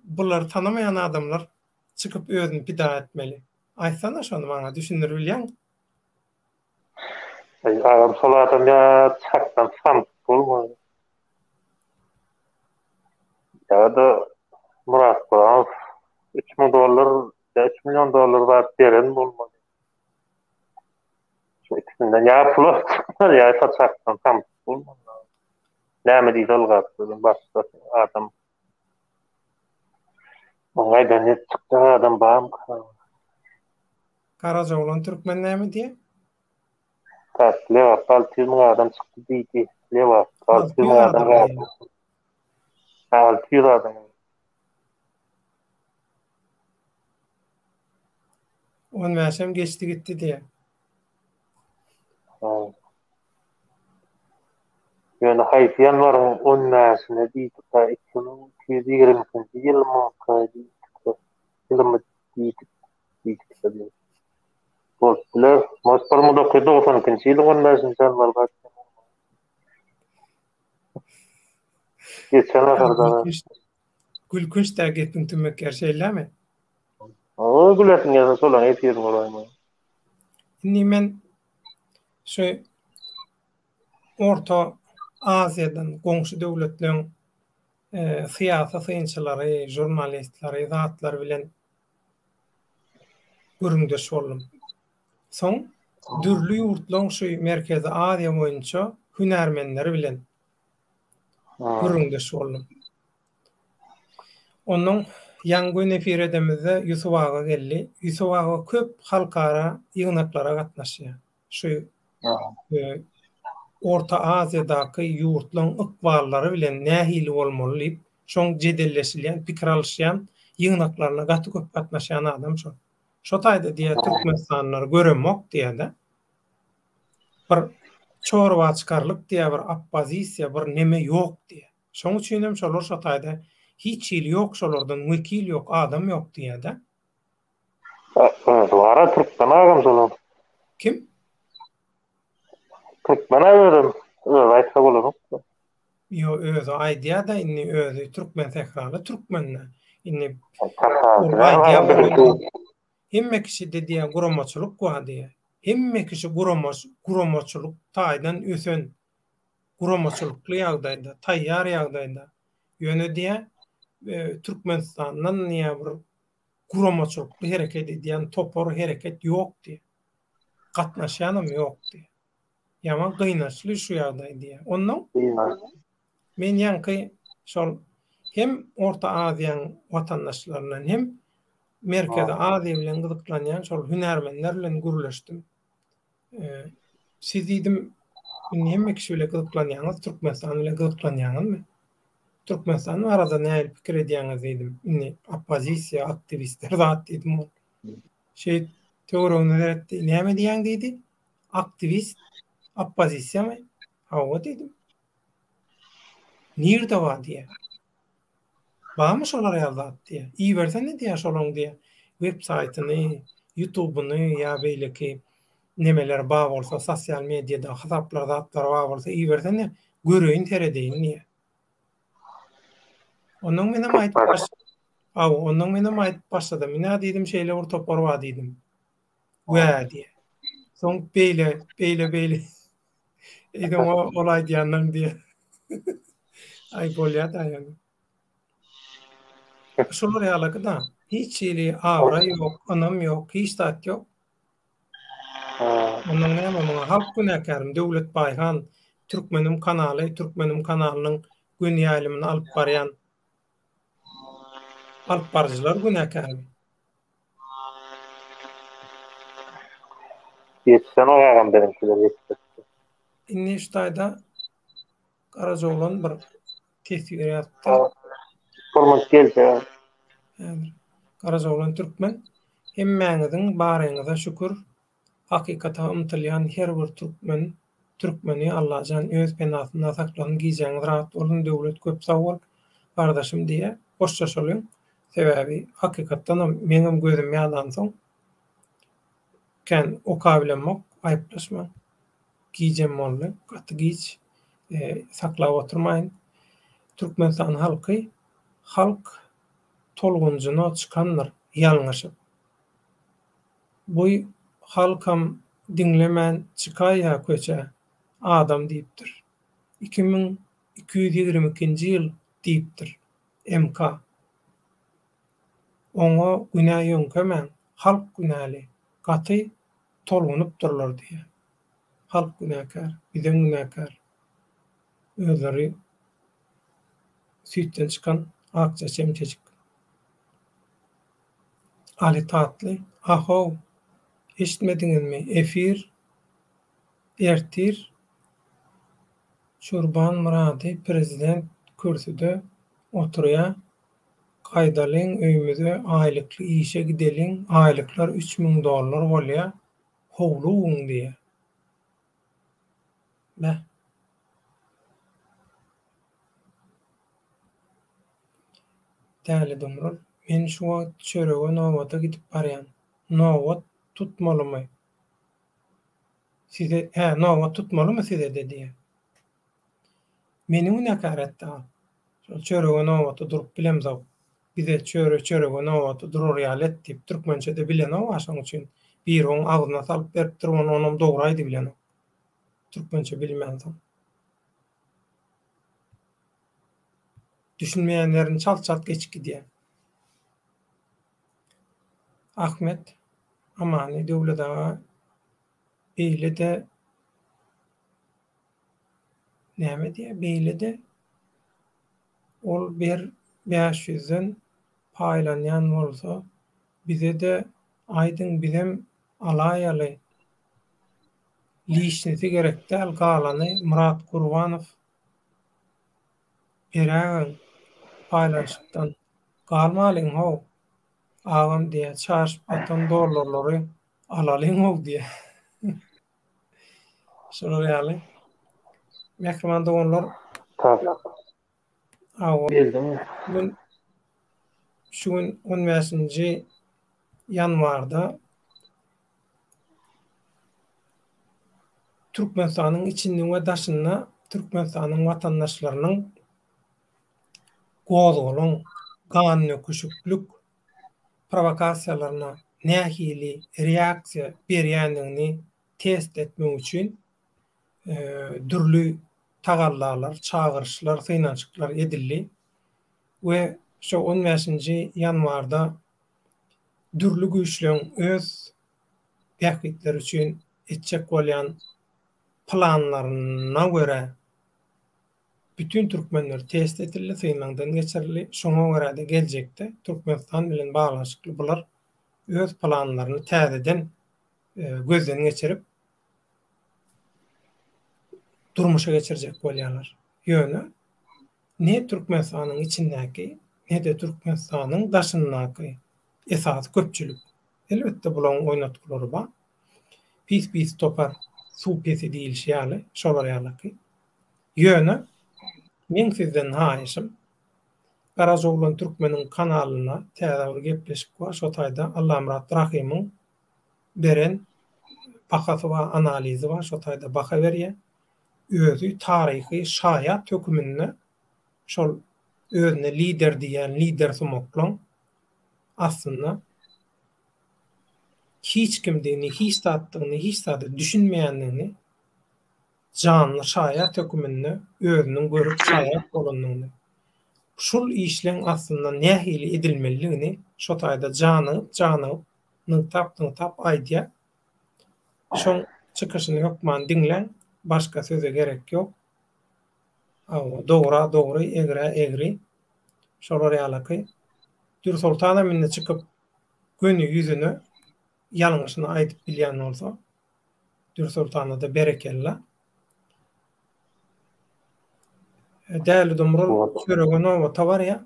bulary tanamaýan adamlar çykyp özüni pida etmeli? Aýtsana şony maňa düşündirip bilýäňmi? Aý agam şol adam ýa çakdan samsyk bolmaly. Ýa-da Myrat Guranow 3000 dollar ýa 3 million dollar zat beren bolmaly. Şu ikisinden ýa pul alypdyr ýa saçakdan samsyk bolmaly. Näme diýse ylgap özüň başda adam. Oňa aýdan çykjak adam barmyka? Garajaoglan Türkmen näme diýýär? Tak, Lebapda 600 müň adam çykdy diýdi. Lebapda 600 müň adam galdy. 600 adam. On bäşem geçdi gitdi diýýär. Ýöne haýsy ýanwaryň on bäşine diýdik-ä, 2222-nji ýylmyka diýdik-ä, ýylymy diýdik. Diýdik. Bolup biler. Может, 1992-nji ýylyň 15-nji ýanwarda. Geçen asyrda. Gülkünç-dä gepiň tümmek ýeri şeýlemi? O gülesiň gelse şolaň efirini guraýmaly. Indi men şu Orta Aziýadan goňşy döwletleň syýasy synçylary, žurnalistleri, zatlar bilen gürrüňdeş boldum. Soň dürli ýurtlaryň şu Merkezi Aziýa boýunça hünärmenleri bilen gürrüňdeş boldum. Onnoň ýaňy göni efir edemizde Ýusup aga geldi. Ýusup aga köp halkara ýygnaklara gatnaşýar. Şu Orta Aziýadaky ýurtlaryň ykballary bilen nähili bolmaly diýip, şoň jedelleşilýän, pikir alyşýan ýygnaklaryna gaty köp gatnaşýan adam şol. Şo taýda diýýär, türkmenistanlylary göremok diýýär-de. Bir çorba çykarlyk diýýär, bir oppozisiýa, bir neme ýok diýýär. Şoň üçinem şolar şo taýda hiç hili ýok şolardan wekil ýok, adam ýok diýýär-de. Özi bara türkmen agam şolar. Kim? Türkmen özem özi aýtsa bolanok. Ýo özi aýdýada indi özi türkmen sähraly türkmende. Indi ol aýdýa hemme kişide diýýä guramaçylyk bar diýýä. Hemme kişi guramaçylyk taýdan ösen guramaçylykly ýagdaýda taýýar ýagdaýda. Ýöne diýýä Türkmenistandan diýýä bir guramaçylykly hereket edýän topar hereket ýok diýýär. Gatnaşýanam ýok diýýär. Ýaman gynançly şu ýagdaý diýýär. Onnoň men ýaňky şol hem Orta Aziýaň watandaşlaryndan hem Merkezi Aziýa bilen gyzyklanýan şol hünärmenler bilen gürleşdim. Siz diýdim, indi hemme kişi bile gyzyklanýaňyz, Türkmenistan bile gyzyklanýaňyzmy? Türkmenistan barada nähili pikir edýäňiz diýdim. Indi oppozisiýa, aktiwistler zat diýdim ol. Şeýt töweregine seretdi. Näme diýýäň diýdi. Aktiwist oppozisiýamy? Hawa diýdim. Nirde bar diýýär. Barmy şolar ýaly zat diýýär. Ibersene diýýär şolaň diýýär. Web saýtyny, ýutubyny ýa beýleki nemeler bar bolsa, sosial mediada hasaplar zatlar bar bolsa ibersene, göreýin seredeýin diýýär. Ondan menem aýdyp baş Aw, ondan menem aýdyp başladym. Ine diýdim, şeýle bir topar bar diýdim. Wä diýýär. Soň beýle, beýle, beýle. Eýsem o ol aýdýandan diýýär. Aý bolýar-da ýöne. Şolar ýalyky-da. Hiç hili abraý ýok, ynam ýok, hiç zat ýok. Ondan näme muňa halk günäkärmi? Döwlet Baýhan Türkmenim kanaly, Türkmenim kanalynyň göni ýaýlymyny alyp barýan alyp baryjylar günäkärmi? Ýetişenok agam biziňkiler ýetişse. Indi şu taýda Garajaoglan bir teswir ýazypdyr. Hormat gelse. Häzir. Garajaoglan Türkmen. Hemmäňiziň baryňyza şükür. Hakykata ymtylýan her bir türkmen türkmeni Allajan öz penasynda saklasyn gijäňiz rahat bolsun Döwlet köp sag bol gardaşym diýýä. Hoşlaşalyň. Sebäbi hakykatdanam meňem gözüm ýadansoň kän okabilemok, aýyplaşmaň. Gijem boldy, gaty giç. Saklap oturmaýyn. Türkmenistan halky halk tolgunjyna çykandyr ýalňyşyp. Bu halkam diňlemän çykaýýa köçä adam diýipdir. 2222-nji ýyl diýipdir MK. Oňa günä ýöňkemäň, halk günäli, gaty tolgunypdyrlar diýýär. Halk günäkär, bizem günäkär. Özleri süýtden çykan akja çemçejik. Aly Tatly, Ahow, eşitmediňizmi, efir ertir Çurban Myrady prezident kürsüde oturýa, gaýdalyň öýümize aýlykly işe gideliň, aýlyklar 3000 dollar bolýa, howlugyň diýýä. Beh. Däli Dumrul, Men şu wagt çörege nobata gidip barýan. Nobat tutmalymy size, hä, nobat tutmalymy size-de diýýär. Meni günäkär etdi-a. Şol çörege nobata durup bilemzok. Bize çöre çörege nobata durar ýaly et diýip, türkmençe-de bilenok-a şoň üçin. Biri oň agzyna salyp beripdir, ony onam dogry aýdybilenok. Türkmençe bilmänsoň. Düşünmeýän ýerini çalt-çalt geçip gidýär. Ahmet Amany Döwlet aga beýle-de näme diýýär, beýle-de ol bir bäş ýüzden paýlanýan bolsa, bize-de aýdyň bizem alaýaly, lişnisi gerek däl galany Myrat Gurbanow berägin paýlanşykdan galmalyň how agam diýýär çaşyp ýatan dollarlary alalyň how diýýär. Şolar ýaly. Mähriban doganlar. Awa. Gün şu gün 15-nji ýanwarda Türkmenistanyň içinde we daşynda Türkmenistanyň watandaşlarynyň gozgalaň, gandöküşiklik prowokasiýalaryna nähili reaksiýa berýändigini test etmek üçin dürli tagallalar, çagyryşlar, synanyşyklar edildi we şo on bäşinji ýanwarda dürli güýçleň öz bähbitleri üçin etjek bolýan planlaryna görä bütin türkmenler test edildi, synagdan geçirildi. Şoňa görä-de geljekde Türkmenistan bilen baglanyşykly bular öz planlaryny täzeden gözden geçirip durmuşa geçirjek bolýarlar. Ýöne ne Türkmenistanyň içindäki, ne-de Türkmenistanyň daşyndaky esasy köpçülik, elbetde bularyň oýnatgylary bar, pis-pis topar suw pesi diýilişi ýaly, şolar ýalyky. Ýöne meň sizden haýyşym, Garajaoglan Türkmeniň kanalynda täze bir gepleşik bar, şo taýda Allamyrat Rahymyň beren bahasy bar, analizi bar, şo taýda baha berýär. Özi taryhy şaýat höküminde şol özüne lider diýýän lidersumaklaň aslynda hiç kimdigini, hiç zatdygyny, hiç zada düşünmeýändigini janly şaýat höküminde özüniň görüp şaýat bolandygyny, şul işleň aslynda nähili edilmelidigini şo taýda janygyp-janygyp nygtap-nygtap aýdýar. Şoň çykyşyny hökman diňläň, başga söze gerek ýok. Hawa, dogra dogry, egrä egri. Şolar ýalaky. Dürsoltanam indi çykyp göni ýüzüne ýalňyşyny aýdyp bilýän bolsa, Dürsoltana-da berekella. Däli Dumrul çörege nobata barýar.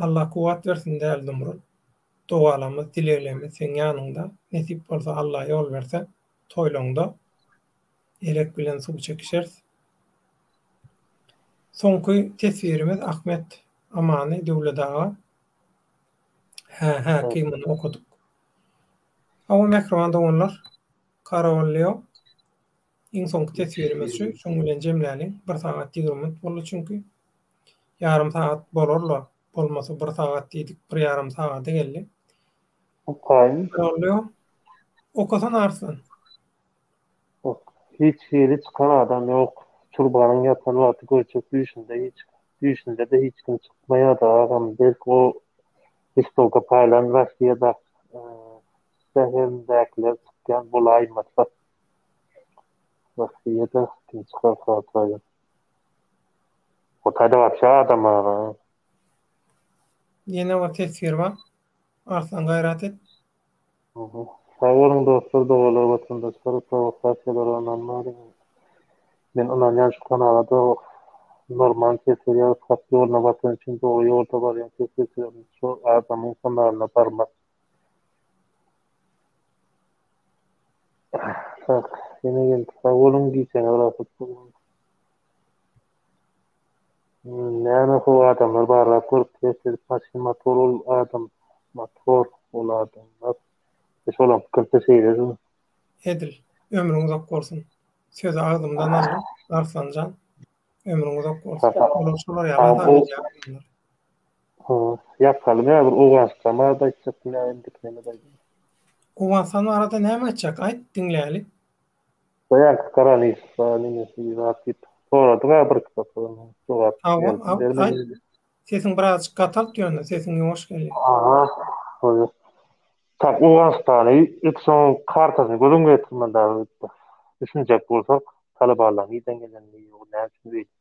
Allah kuwwat bersin Däli Dumrul. Dogalarymyz, dileglerimiz seň ýanyňda. Nesip bolsa Allah ýol berse toýlaňda elek bilen suw çekişeris. Soňky teswirimiz Ahmet. Amany Döwlet aga. Hä, hä, muny okadyk. Hawa, mähriban doganlar, Karol Leo. Iň soňky teswirimiz şu, şoň bilen jemläliň. Bir sagat 20 minut boldy çünki. Ýarym sagat bolar-la, bolmasa bir sagat diýdik, bir ýarym sagada geldi. Okaýyn. Karol Leo. Okasana Arslan. Hiç hili çykan adam ýok. Çurbanyň ýatan wagty görjek düýşünde hiç düýşünde-de hiç kim çykmaýardy agam belki o listowka paýlan Rossiýada şäherindäkiler çykýan bolaýmasa. Rossiýada kim çykarka o taýdan. O taýda wapşe adam bar. Ýene bir teswir bar. Arslan gaýrat et. Sag boluň dostlar dogalar watandaşlar prowokasiýalara ynanmalyň men ynanýan şu kanalada normal teswir ýazyp hak ýoluna watan üçin dogry ýolda barýan teswirçilerimiz şu adamyň kanalyna barmak Tak ýene geldi sag boluň gijeňiz rahat bolsun. Näme how adamlar barlap görüp test edip maşyn motor ol adam motor ol adamlar e şolaň pikirçe şeýle şu. Edil. Ömrüň uzak bolsun. Sözi agzymdan aldyň Arslanjan. Ömrüň uzak bolsun. Olar şolar ýaly hasap edýär adamlar. Ýapaly näme bir Owganystan barada aýtjakdym ýa indiki näme aýdýan. Owganystan barada näme aýtjak aýt diňläli. Daýank Garanis nemesi zat diýip soradyk-a bir iki sapar onuň jogap bermedi. Sesiň birazjyk gatalt ýöne sesiň ýuwaş gelýär. Aha, bolýar. Tak Owganystany ilk soň kartasyny göz öňüne getirmeli dagy düşünjek bolsak Talybanlaryň nirden gelenini näme üçin beýdip.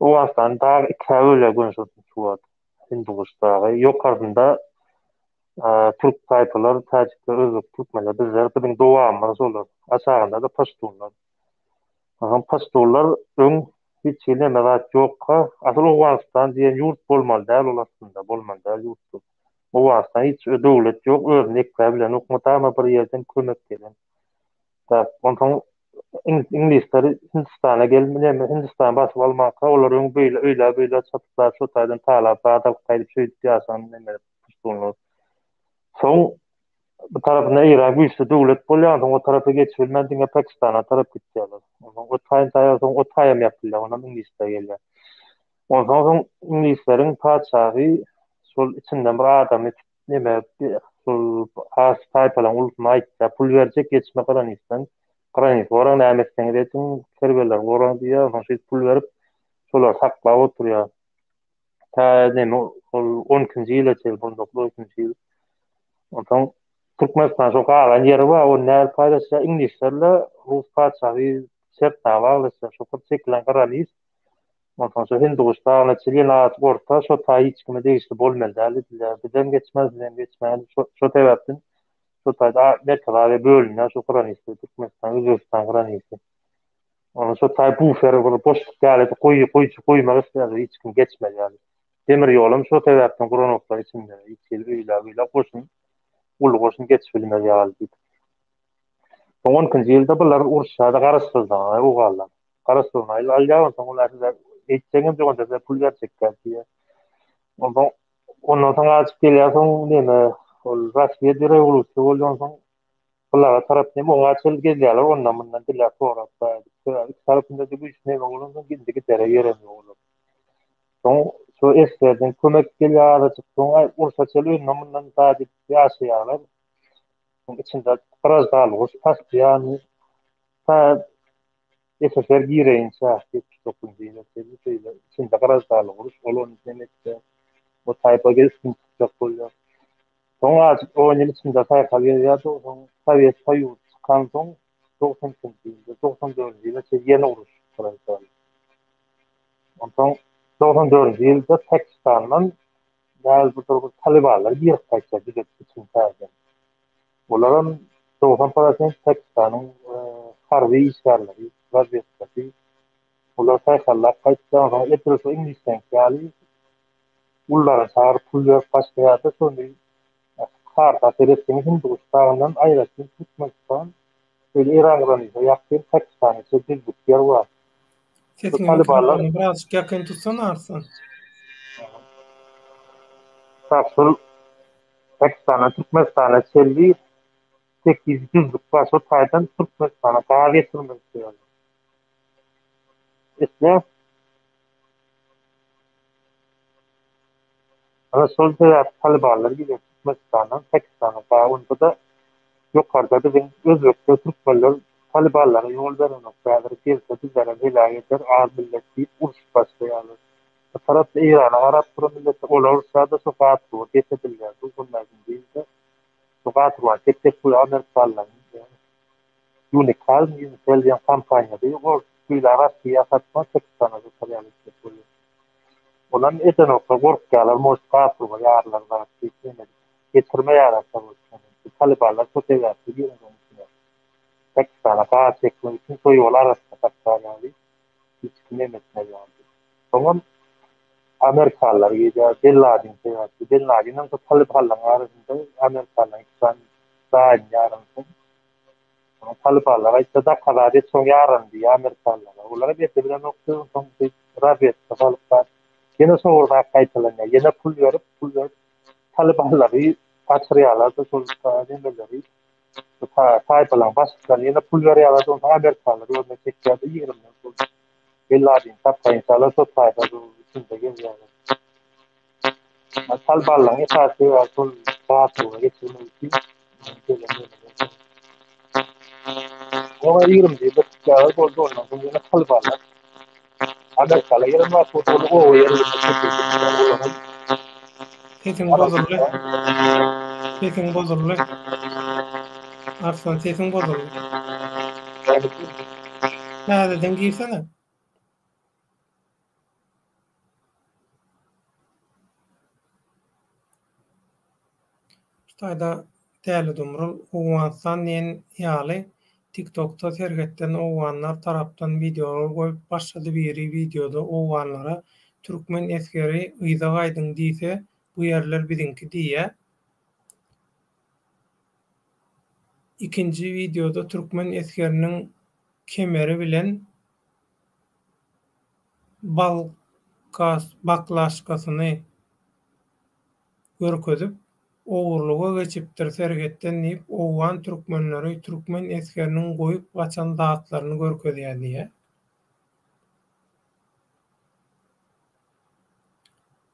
Owganystany dag ikä bölýär göni şu wagt Hinduguş dagy ýokarsynda Türk taýpalar, täjikler, özbek, türkmenler, bizler, biziň dowamymyz şolar. Aşagynda-da paştunlar. Onsoň paştunlar öň hiç hili neme zat ýokka, asyl Owganystan diýen ýurt bolmaly däl ol aslynda, bolmaly däl ýurt. Owganystan hiç döwlet ýok, özüni ekläp bilenok, mydama bir ýerden kömek gelen. Tak, onsoň iňlisler Hindistana gelip, neme Hindistany basyp almanka, olar öň beýle, öýlä-beýlä çapyp, şo taýdan talap, zat alyp gaýdyp şeýdip ýaşan neme Puştunlar. Soň bu tarapynda Eýran güýçli döwlet bolýar, soň o tarapa geçip bilmän diňe Pakistana tarap gitýärler. Onsoň o taýyn taýar, soň o taýam ýapylýar, onam iňlisler gelýär. Onsoň soň iňlisleriň patyşasy şol içinden bir adamy neme şol has taýpalaryň ulusyna aýtýar, pul berjek geçme granisden. Granis goraň näme etseňiz ediň, kerwenleri goraň diýýär, onsoň şeýdip pul berip şolary saklap oturýar. Tä neme ol 12-nji ýyla çenli, 1912-nji ýyl. Onsoň Türkmenistan şo galan ýeri bar, ony nädip paýlaşýar? Iňlislerle Rus patyşasy şertnama baglaşýar. Şo bir çekilen granis. Onsoň şo Hindiguş dagyna çenli az orta şo taý hiç kime degişli bolmaly däl diýdiler. Bizem geçmez, sizem geçmäň. Şo şo sebäpden şo taýda Merkezi Aziýa bölünýär şo granisde Türkmenistan, Özbegistan granisi. Ony şo taý bufer bir boşluk ýaly edip goý goý goýmak isleýärler hiç kim geçmez ýaly. Demir ýolam şo sebäpden guranoklar içinde hiç hili öýlä beýlä goşun uly goşun geçip bilmez ýaly diýip. Soň on ikinji ýylda bular uruşýarda garaşsyzlygyny owganlar. Garaşsyzlygyny alýar onsoň olar size eýtseňem ýok onda size pul berjekler diýýär. Onsoň ondan soň azajyk gelýär soň neme ol Rossiýa rewolýusiýa boldy onsoň Bulara tarap neme oňa çenli gelýärler ondan mundan diläp sorap sebäbi iki tarapynda-da güýçli neme bolansoň indi gidere ýerem ýok olar. Soň şu esgerden kömek gelýär azajyk soň aý urşa çenli önden mundan zat edip ýaşaýarlar. Soň içinde graždanlyk uruş postoýanny ta SSR gireýinçä 79-njy ýyla çenli şeýle içinde graždanlyk uruş ol ony neme etýär. O taýpa üstün çykjak bolýar. Soň azajyk on ýyl içinde saýkal gezýärdi, soň Sowet Soýuzy çykansoň 92-nji ýylda, 94-nji ýyla çenli ýene uruş çykaryldy. Onsoň 94-nji ýylda Pakistandan nähilidir bir talybanlar girip gaýtýar düzetip içini täzeden. Olaram 90 prosent Pakistanyň harby işgärleri, razwedkasy. Olar saýhallap gaýtýar, onsoň edil şo iňlisleňki ýaly Ullaryny çagyryp pul berip başlaýarda şony karta seretseňiz Hindiguş dagyndan aýratyn Türkmenistan şeýle Eýran granisa ýakyn Pakistana çenli düzlük ýer bar. Sesiňi mikrofona birazjyk ýakyn tutsana Arslan. Tak şol Pakistandan Türkmenistana çenli 8 düzlük bar. Şol taýdan Türkmenistana gaz getirmek isleýärler. Isle Ana şol sebäpli Talybanlar gidip Türkmenistandan Pakistana gaz onda-da ýokarda biziň özbekler, türkmenler Talybanlara ýol berenok. Häzir gelse bizlerem heläk eder, az millet diýip urşup başlaýarlar. Bir tarapda Eýrana garap duran milletler, olar urşýar-da şo gaz turba bes edilýär. Bu günlerden birinde şo gaz turbany tek-tek goýýar amerikalylaryň Unikal, Unitel diýen kompaniýasy ol güýle Russiýa satma Pakistana satar ýaly etjek bolýar. Olam edenoklar gorkýarlar, может gaz turba ýarylar zat diýip neme edip getirmeýärler Talybanlar şo sebäpli giren içine. Pakistana gaz çekmek üçin şo ýoly arassa saklar ýaly hiç kim neme etmez ýaly. Soňam amerikalylar gelýär, Bin Ladin sebäpli. Bin Ladin hem şo talybanlaryň arasynda amerikalylaryň iki sany daýyny ýaransoň Soň talybanlar aýtsa dakazat et soň ýaran diýýär amerikalylara. Olara bete bilenokdy, soň razwedka salyp zat. Ýene şo bir zat gaýtalanýar. Ýene pul berip, pul berip talybanlary gaçyrýarlar-da şol nemeleri taýpalaryň başlyklaryna ýene pul berýärler-de onsoň amerikalylar özüne çekýär-de ýigrimden şol Bin Ladeni tapaýynçalar şo taýpa içinde gezýärler. Talybanlaryň esasy sebäbi şol rahatlyga geçirmek üçin gelen ýerleri. Oňa 21-de çykýarlar boldy ondan soň ýene talybanlar Amerikaly gelen wagt bolsa ol oba ýerlerinde çekildi. Sesiň bozuldy. Sesiň bozuldy. Arslan sesiň bozuldy. Täzeden girsene. Şu taýda Däli Dumrul Owganystan diýen ýaly TikTokda serhetden owganlar tarapdan wideolar goýup başlady biri wideoda owganlara türkmen esgeri yza gaýdyň diýse bu ýerler biziňki diýýä ikinji wideoda türkmen esgeriniň kemeri bilen baklaşkasyny görkezip, ogurlyga geçipdir serhetden diýip, owgan türkmenleri türkmen esgeriniň goýup gaçan zatlaryny görkezýär diýýär.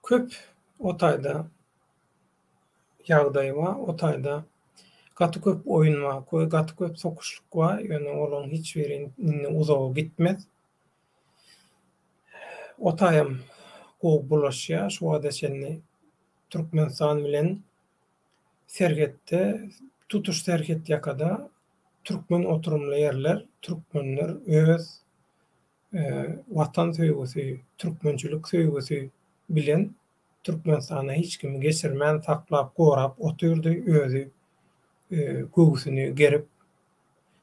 Köp o taýda ýagdaý bar, o taýda gaty köp oýun bar, gaty köp sokuşlyk bar, ýöne olaryň hiç biri indi uzaga gitmez. O taýam gowy bulaşýar, şu wagta çenli Türkmenistan bilen serhetde, tutuş serhet ýakada türkmen oturymly ýerler, türkmenler öz Watan söýgüsi, türkmençilik söýgüsi bilen Türkmenistana hiç kimi geçirmän saklap gorap otyrdy, özi göwsüni gerip,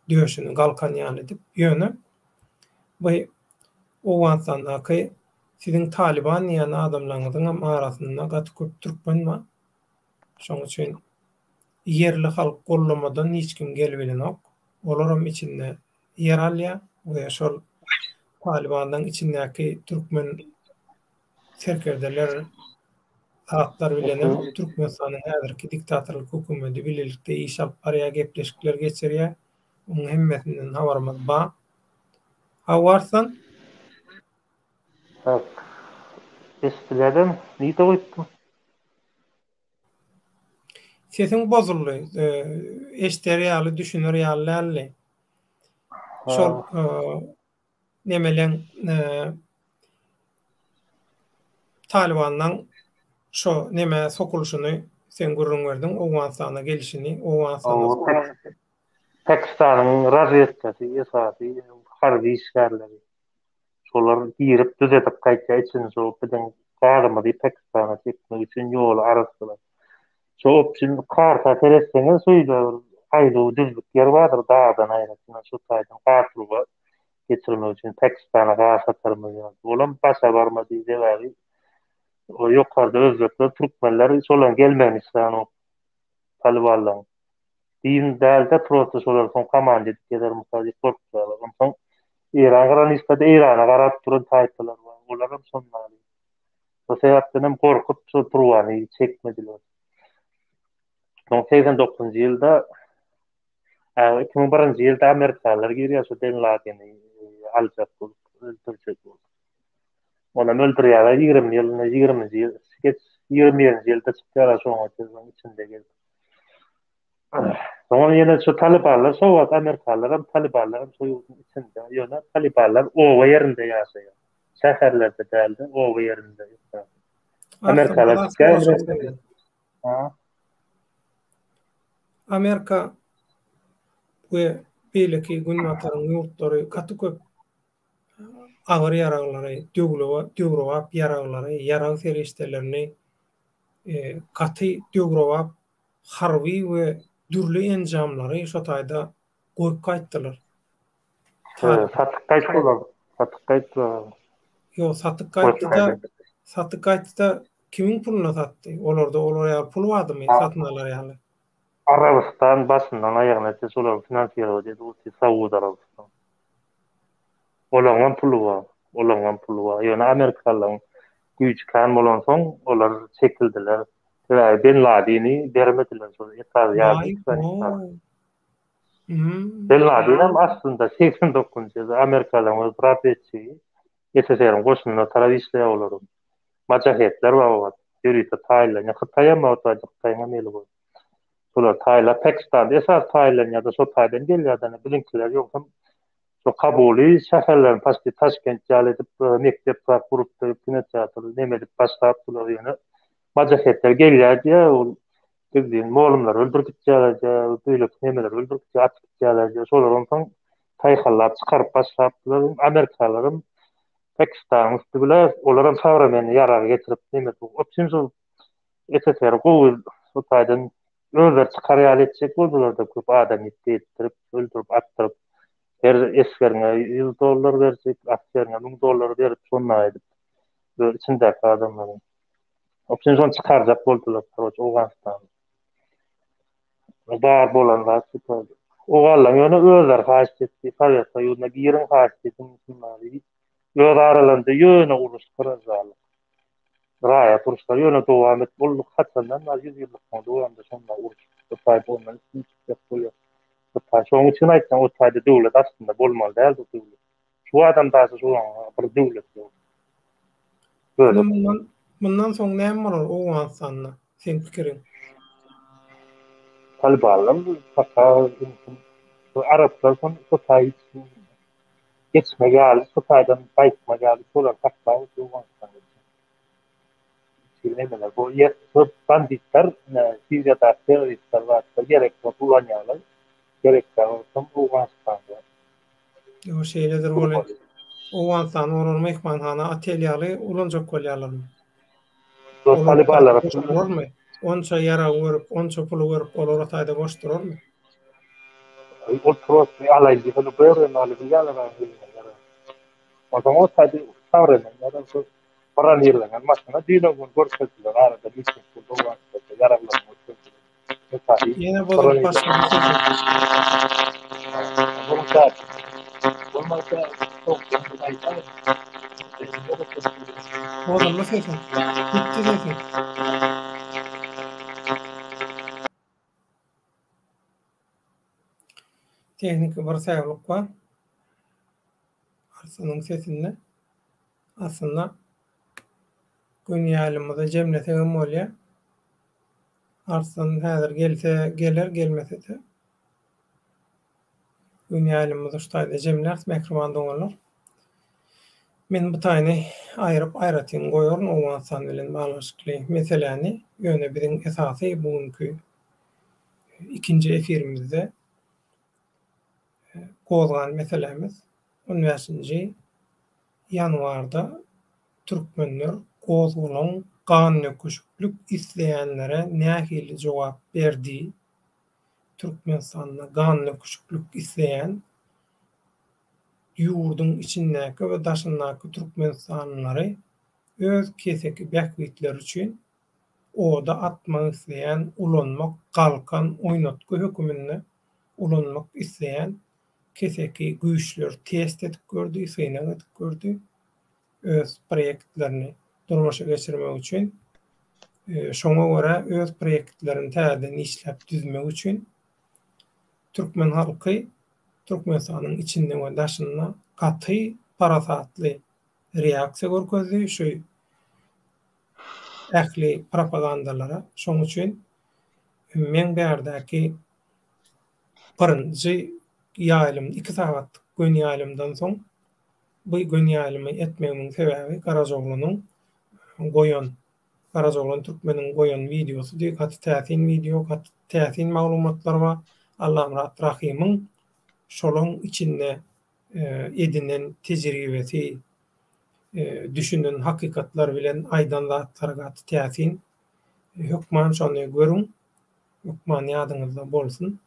döşüni galkan ýaly edip. Ýöne bu Owganystandaky siziň Talyban diýýän adamlaryňyzyňam arasynda gaty köp türkmen bar. Şonuň üçin ýerli halk gollamadan hiç kim gelibilenok. Olaram içinde ýer alýar we şol Talybanlaryň içindäki türkmen serkerdeler zatlar bilenem Türkmenistanyň häzirki diktatorlyk hökümeti bilelikde iş alyp barýar, gepleşikler geçirýär. Onuň hemmesinden habarymyz bar. Hawa Arslan? Tak. Eşdilädem, nirde goýupdym? Sesiň bozuldy. Eşder ýaly, düşüner ýaly däldi. Şol nemeleň Talybanlaň şo neme sokulyşyny sen gürrüň berdiň, Owganystana gelişini, Owganystana Pakistanyň razwedkasy esasy harby işgärleri. Şolar girip düzedip gaýtýar içini şo biziň gazymyzy Pakistana çekmek üçin ýoly arassalap. Şo opşin karta seretseňiz şeýle bir aýlaw düzlük ýer bardyr dagdan aýratyn şo taýdan gaz turba geçirmek üçin Pakistana gaz satarmyz ýaly. Olam başa barmady sebäbi o ýokarda özbekler türkmenler şolaryň gelmegini islanok. Talybanlaryň. Din dälde prosta şolar soň komanda edip gezermika diýip gorkýarlar. Onsoň Eýran graniçkada Eýrana garap duran taýpalar bar. Olaram şondaly. Şo sebäpden hem gorkup şo turbany çekmediler. Soň 89-njy ýylda 2001-nji ýylda amerikanlar girýär şo Ben Ladeni aljak bolup, öldürjek bolup. Onam öldürýärler 20 ýylynda, 20-nji ýyl, geç 21-nji ýylda çykýarlar şoňa çenli içinde gezip. Soňam ýene şu talybanlar şo wagt amerikanlar hem talybanlar hem şo ýurduň içinde. Ýöne talybanlar oba ýerinde ýaşaýar. Şäherlerde dälde, oba ýerinde. Amerikalar çykýar. Ha. Amerika we beýleki günbataryň ýurtlary gaty köp agyr ýaraglary, döwrebap ýaraglary, ýarag serişdelerini, gaty döwrebap harby we dürli enjamlary şo taýda goýup gaýtdylar. Satyp gaýtdylar. Satyp gaýtdylar. Ýok, satyp gaýtdy-da, satyp gaýtdy-da kimiň puluna satdy? Olarda olar ýaly pul bardymy satyn alar ýaly? Arabystan başyndan aýagyna çenli şolary finansirowat edip otyr, Saud Arabystan. Olaryňam puly bar. Olaryňam puly bar. Ýöne amerikalylaryň güýji kän bolansoň, olar çekildiler. Sebäbi Ben Ladini bermediler şol esasy ýarym Ben Ladin hem aslynda 89-njy ýylda amerikalaryň öz razwedçigi SSR-iň goşunyna tarap işleýär olaryň. Majahetler bar o wagt. Ýörite taýynlanýar. Hytaý hem bar o taýda, Hytaýyň hem eli bar. Şolar taýynlap Pakistanda esasy taýynlanýar-da şo taýdan gelýär-de biziňkiler ýogsam Şo Kabuly şäherlerini paçti Taşkent ýaly edip mekdep zat gurup berip kinoteatr neme edip başlapdylar ýöne majahetler gelýär diýýär ol gizlin molumlary öldürip gitýärler diýýär beýleki nemeleri öldürip gitýär atyp gitýärler diýýär şolar onsoň taýhallap çykaryp başlapdylar amerikalaram Pakistanyň üsti bile olaram sawremenni ýarag getirip neme üçin şol SSR gowy şo taýdan Özleri çykar ýaly etjek boldular-da, köp adam ýitgi etdirip, öldürip, atdyryp, her esgeriňe 100 dollar berjek, esgeriňe 1000 dollar berip, şonda edip, öz içindäki adamlary. Opşin şony çykarjak boldular, karoç, Owganystany. Bar bolan zat şu taýda. Owganlaryň ýöne özleri haýyşt etdi, Sowet Soýuzyna giriň haýyşt ediň, şunlary. Öz aralarynda ýöne uruş, gyrajalyk. Raýat uruşlary ýöne dowam edip, ol haçandan bäri ýüzýyllyklaryň dowamynda şonda uruş, bir taýda ondan üstün çykjak bolýar. Bir taý, şonuň üçin aýtýan, o taýda döwlet aslynda bolmaly däldi döwlet. Şu adam daşy şu bir döwlet ýok. Bölek. Mundan, mundan soň näme bolar Owganystanda, seň pikiriň? Talybanlar paka araplar şo taý Geçmek ýaly, şu taýdan gaýtmak ýaly şolary saklap Owganystanda. Nemeler bu ýer şu banditler, Siriýadaky terroristler zatlar gerek bolsa ulanýarlar. Gerek bolsa Owganystanda. Ýok, şeýledir weli. Owganystany olar myhmanhana, otel ýaly ulanjak bolýarlarmy? Talybanlara durarmy? Onça ýaragy görüp, onça puly görüp, olar o taýda boş durarmy? Ol prosta alaýyn diýip, ony görün aly bilýärler Onsoň o taýda sabremen ýa-da şu bronirlenen maşyna düýn gün görkezdiler arada miting boldy, ýaraglaryny görkezdiler. Ýene bozulyp başlady sesiň. Bozuldy sesiň. Gitdi sesiň. Tehniki bir säwlik bar. Arslanyň sesinde. Aslynda gün ýaýlymyzy jemlesegem bolýar. Arslan häzir gelse geler, gelmese-de gün ýaýlymyzy şu taýda jemläris, mähriban doganlar. Men bu taýyny aýryp aýratyn goýaryn Owganystan bilen baglanyşykly meseläni. Ýöne biziň esasy bu günki ikinji efirimizde gozgan meselämiz on bäşinji ýanwarda Türkmenler gozgalaň, gandöküşiklik isleýänlere nähili jogap berdi? Türkmenistanda gandöküşiklik isleýän ýurduň içindäki we daşyndaky türkmenistanlylary öz keseki bähbitleri üçin oda atmak isleýän, ulanmak, galkan, oýnatgy höküminde ulanmak isleýän keseki güýçler test edip gördi, synag edip gördi. Öz proýektlerini. durmuşa geçirmek üçin, şoňa görä öz proýektlerini täzeden işläp düzmek üçin türkmen halky Türkmenistanyň içinde we daşynda gaty parasatly reaksiýa görkezdi şu ähli propagandalara. Şoň üçin meň bärdäki birinji ýaýlym, iki sagatlyk göni ýaýlymdan soň bu göni ýaýlymy etmegimiň sebäbi Garajaoglanyň goýan, Garajaoglan türkmeniň goýan wideosydy. Gaty täsin wideo, gaty täsin maglumatlar bar. Allamyrat Rahymyň şolaň içinde edinen tejribesi, düşünen hakykatlar bilen aýdan zatlary gaty täsin. Hökman şony görüň, hökman ýadyňyzda bolsun.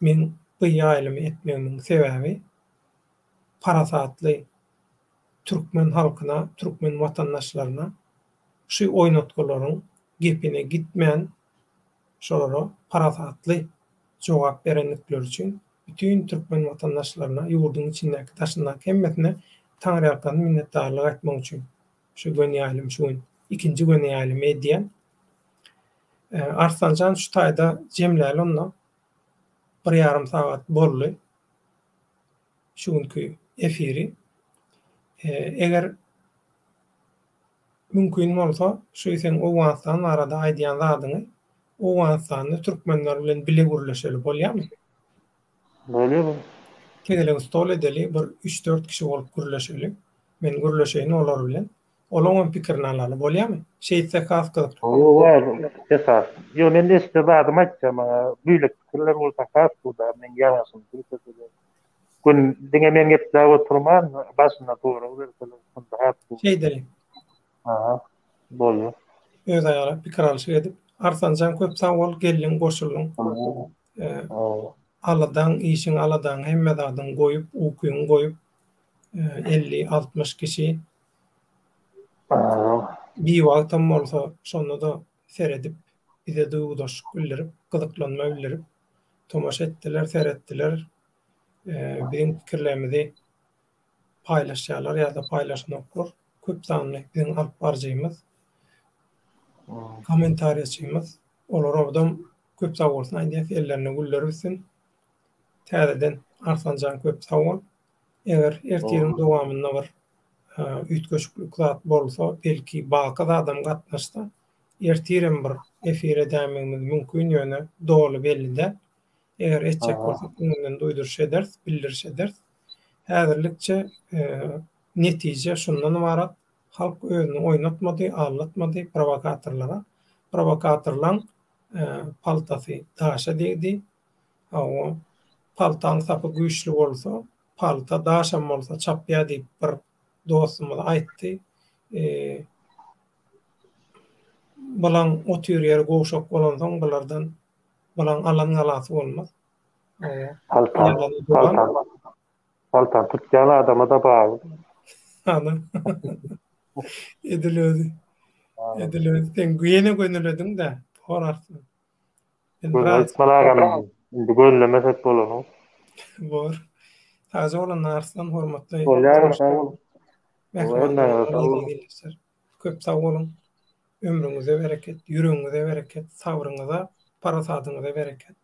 Meň bu ýaýlymy etmegimiň sebäbi parasatly türkmen halkyna, türkmen watandaşlaryna şu oýnatgylaryň gepine gitmän şolara parasatly jogap berendikleri üçin bütin türkmen watandaşlaryna, ýurduň içindäki, daşyndaky hemmesine Taňryýalkasyn minnetdarlyk aýtmak üçin şu göni ýaýlym şu gün ikinji göni ýaýlymy edýän. Arslanjan şu taýda jemläli onda. Bir ýarym sagat boldy şu günki efiri. Eger mümkin bolsa şu seň Owganystan barada aýdýan zadyňy Owganystanda türkmenler bilen bile gürleşeli bolýamy? Bolýar. Tegelek stol edeli bir üç-dört kişi bolup gürleşeli. Men gürleşeýin olar bilen. Olaňam pikirini alaly bolýamy? Şeýtsek has gyzykly. Hawa, esas. Ýok, men eşiden zadymy aýtýan maňa beýleki pikirler bolsa has gowy meň ýalňyşymy düzetseler. Gün diňe men gepläp oturman, başynda sorag berseler şonda has gowy. Şeýdeli. Aha, bolýar. Özara pikir alşyk edip. Arslanjan köp sag bol, geldiň, goşuldyň. Aladaň, işiň aladaň, hemme zadyňy goýup, ukyňy goýup, 50, 60 kişi biwagtam bolsa, şonda-da seredip, bize duýgudaşlyk bildirip, gyzyklanma bildirip, tomaşa etdiler, seretdiler. Biziň pikirlerimizi paýlaşýarlar ýa-da paýlaşanoklar. Köp sanly biziň alyp baryjymyz, kommentariýaçymyz. Olara-da köp sag bolsun aýdýas, ellerine güller bitsin. Täzeden Arslanjan köp sag bol. Eger ertiriň dowamynda bir üýtgeşiklik zat bolsa, belki baky zadam gatnaşsa, ertirem bir efir edäýmegimiz mümkin, ýöne doly belli däl. Eger etjek bolsak, öňünden duýduryş ederis, bildiriş ederis. Häzirlikçe netije şundan ybarat, halk özüni oýnatmady, aldatmady prowokatorlara. Prowokatorlaň paltasy daşa degdi. Hawa, paltaň sapy güýçli bolsa, palta daşam bolsa çapýar diýip bir dostumyz aýtdy. Bulaň otyr ýeri gowşak bolansoň bulardan bulaň alan galasy bolmaz. Palta, palta, palta tutýan adama-da bagly. Ana. Edil özi. Edil özi. Sen ýene gönülediň-dä, Bor Arslan. Aýtmaly agam indi gözlemesek bolanok. Bor. Sagja bolun Arslan hormatly. Bolýar sag boluň. Köp sag boluň. Ömrüňize bereket, ýüregiňize bereket, sabryňyza, parasadyňyza bereket.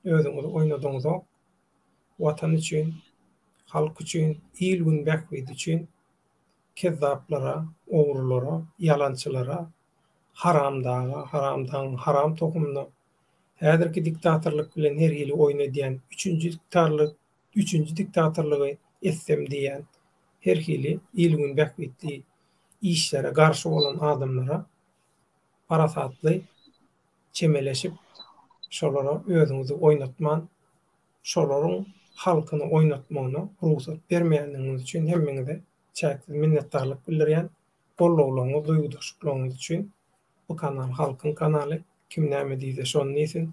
Özüňizi oýnadyňyzok. Watan üçin, halk üçin, il-gün bähbidi üçin kezzaplara, ogrulara, ýalançylara haramdaga, haramdagyň haram tohumyna, häzirki diktatorlyk bilen her hili oýun edýän, üçünji diktarlyk, üçünji diktatorlygy etsem diýýän her hili il-gün bähbitli işlere garşy bolan adamlara parasatly çemeleşip, şolara özüňizi oýnatman, şolaryň halkyny oýnatmagyna rugsat bermeýändigiňiz üçin hemmeňize çäksiz minnetdarlyk bildirýän. Gollaglaryňyz duýgudaşlyklaryňyz üçin bu kanal halkyň kanaly kim näme diýse şony diýsin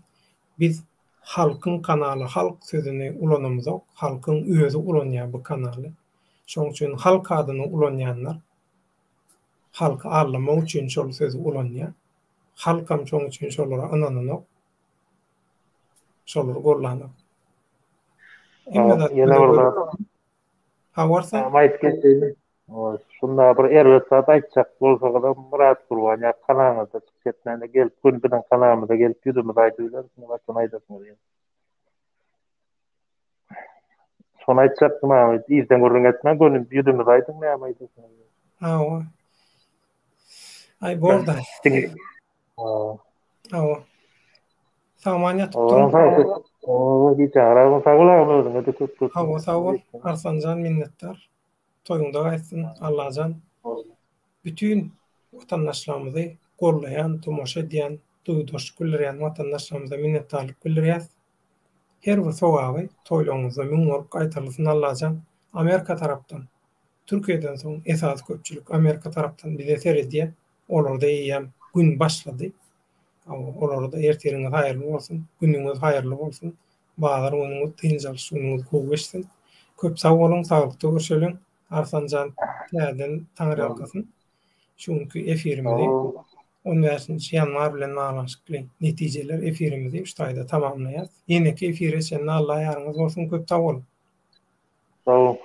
biz halkyň kanaly halk sözüni ulanamyzok halkyň özi ulanýar bu kanaly şoň üçin halk adyny ulanýanlar halky aldamak üçin şol sözi ulanýar halkam şoň üçin şolara ynananok şolary gollanok hemme zat ýene bir zat habarsa aýdyp geçeýin. Şunda bir erbet zat aýtjak bolsaňyzam Myrat Gurban ýa kanalyňyzda çykyş etmände gelip göni biziň kanalymyza gelip ýüzümize aýdybilersiňiz haçan aýdasyňyz gelse. Şony aýtjakdym aga yzdan gürrüň etmän göni ýüzümize aýdyň näme aýdasyňyz gelse. Hawa. Aý borda. Hawa. Sagman ýatyp duruň. Hawa, gijäňiz sag bol agam özüňe-de köp köp. Hawa sag bol Arslanjan minnetdar. Toýuňda gaýtsyn Allajan. Bütin watandaşlarymyzy gollaýan, tomaşa edýän, duýgudaşlyk bildirýän watandaşlarymyza minnetdarlyk bildirýäs. Her bir sogaby toýlaryňyzda müň bolup gaýtarylsyn Allajan. Amerika tarapdan, Türkiýeden soň esasy köpçülik Amerika tarapdan bize seredýär. Olarda eýýäm gün başlady. Olara-da ertiriňiz haýyrly bolsun, günüňiz haýyrly bolsun. Bazar günüňiz, dynç alyş günüňiz gowy geçsin. Köp sag boluň, saglykda görşeliň. Arslanjan täzeden Taňryýalkasyn. Şu günki efirimizi on bäşinji ýanwar bilen baglanyşykly netijeler efirimizi şu taýda tamamlaýas. Ýeneki efire çenli Alla ýaryňyz bolsun, köp sag boluň. Sag boluň.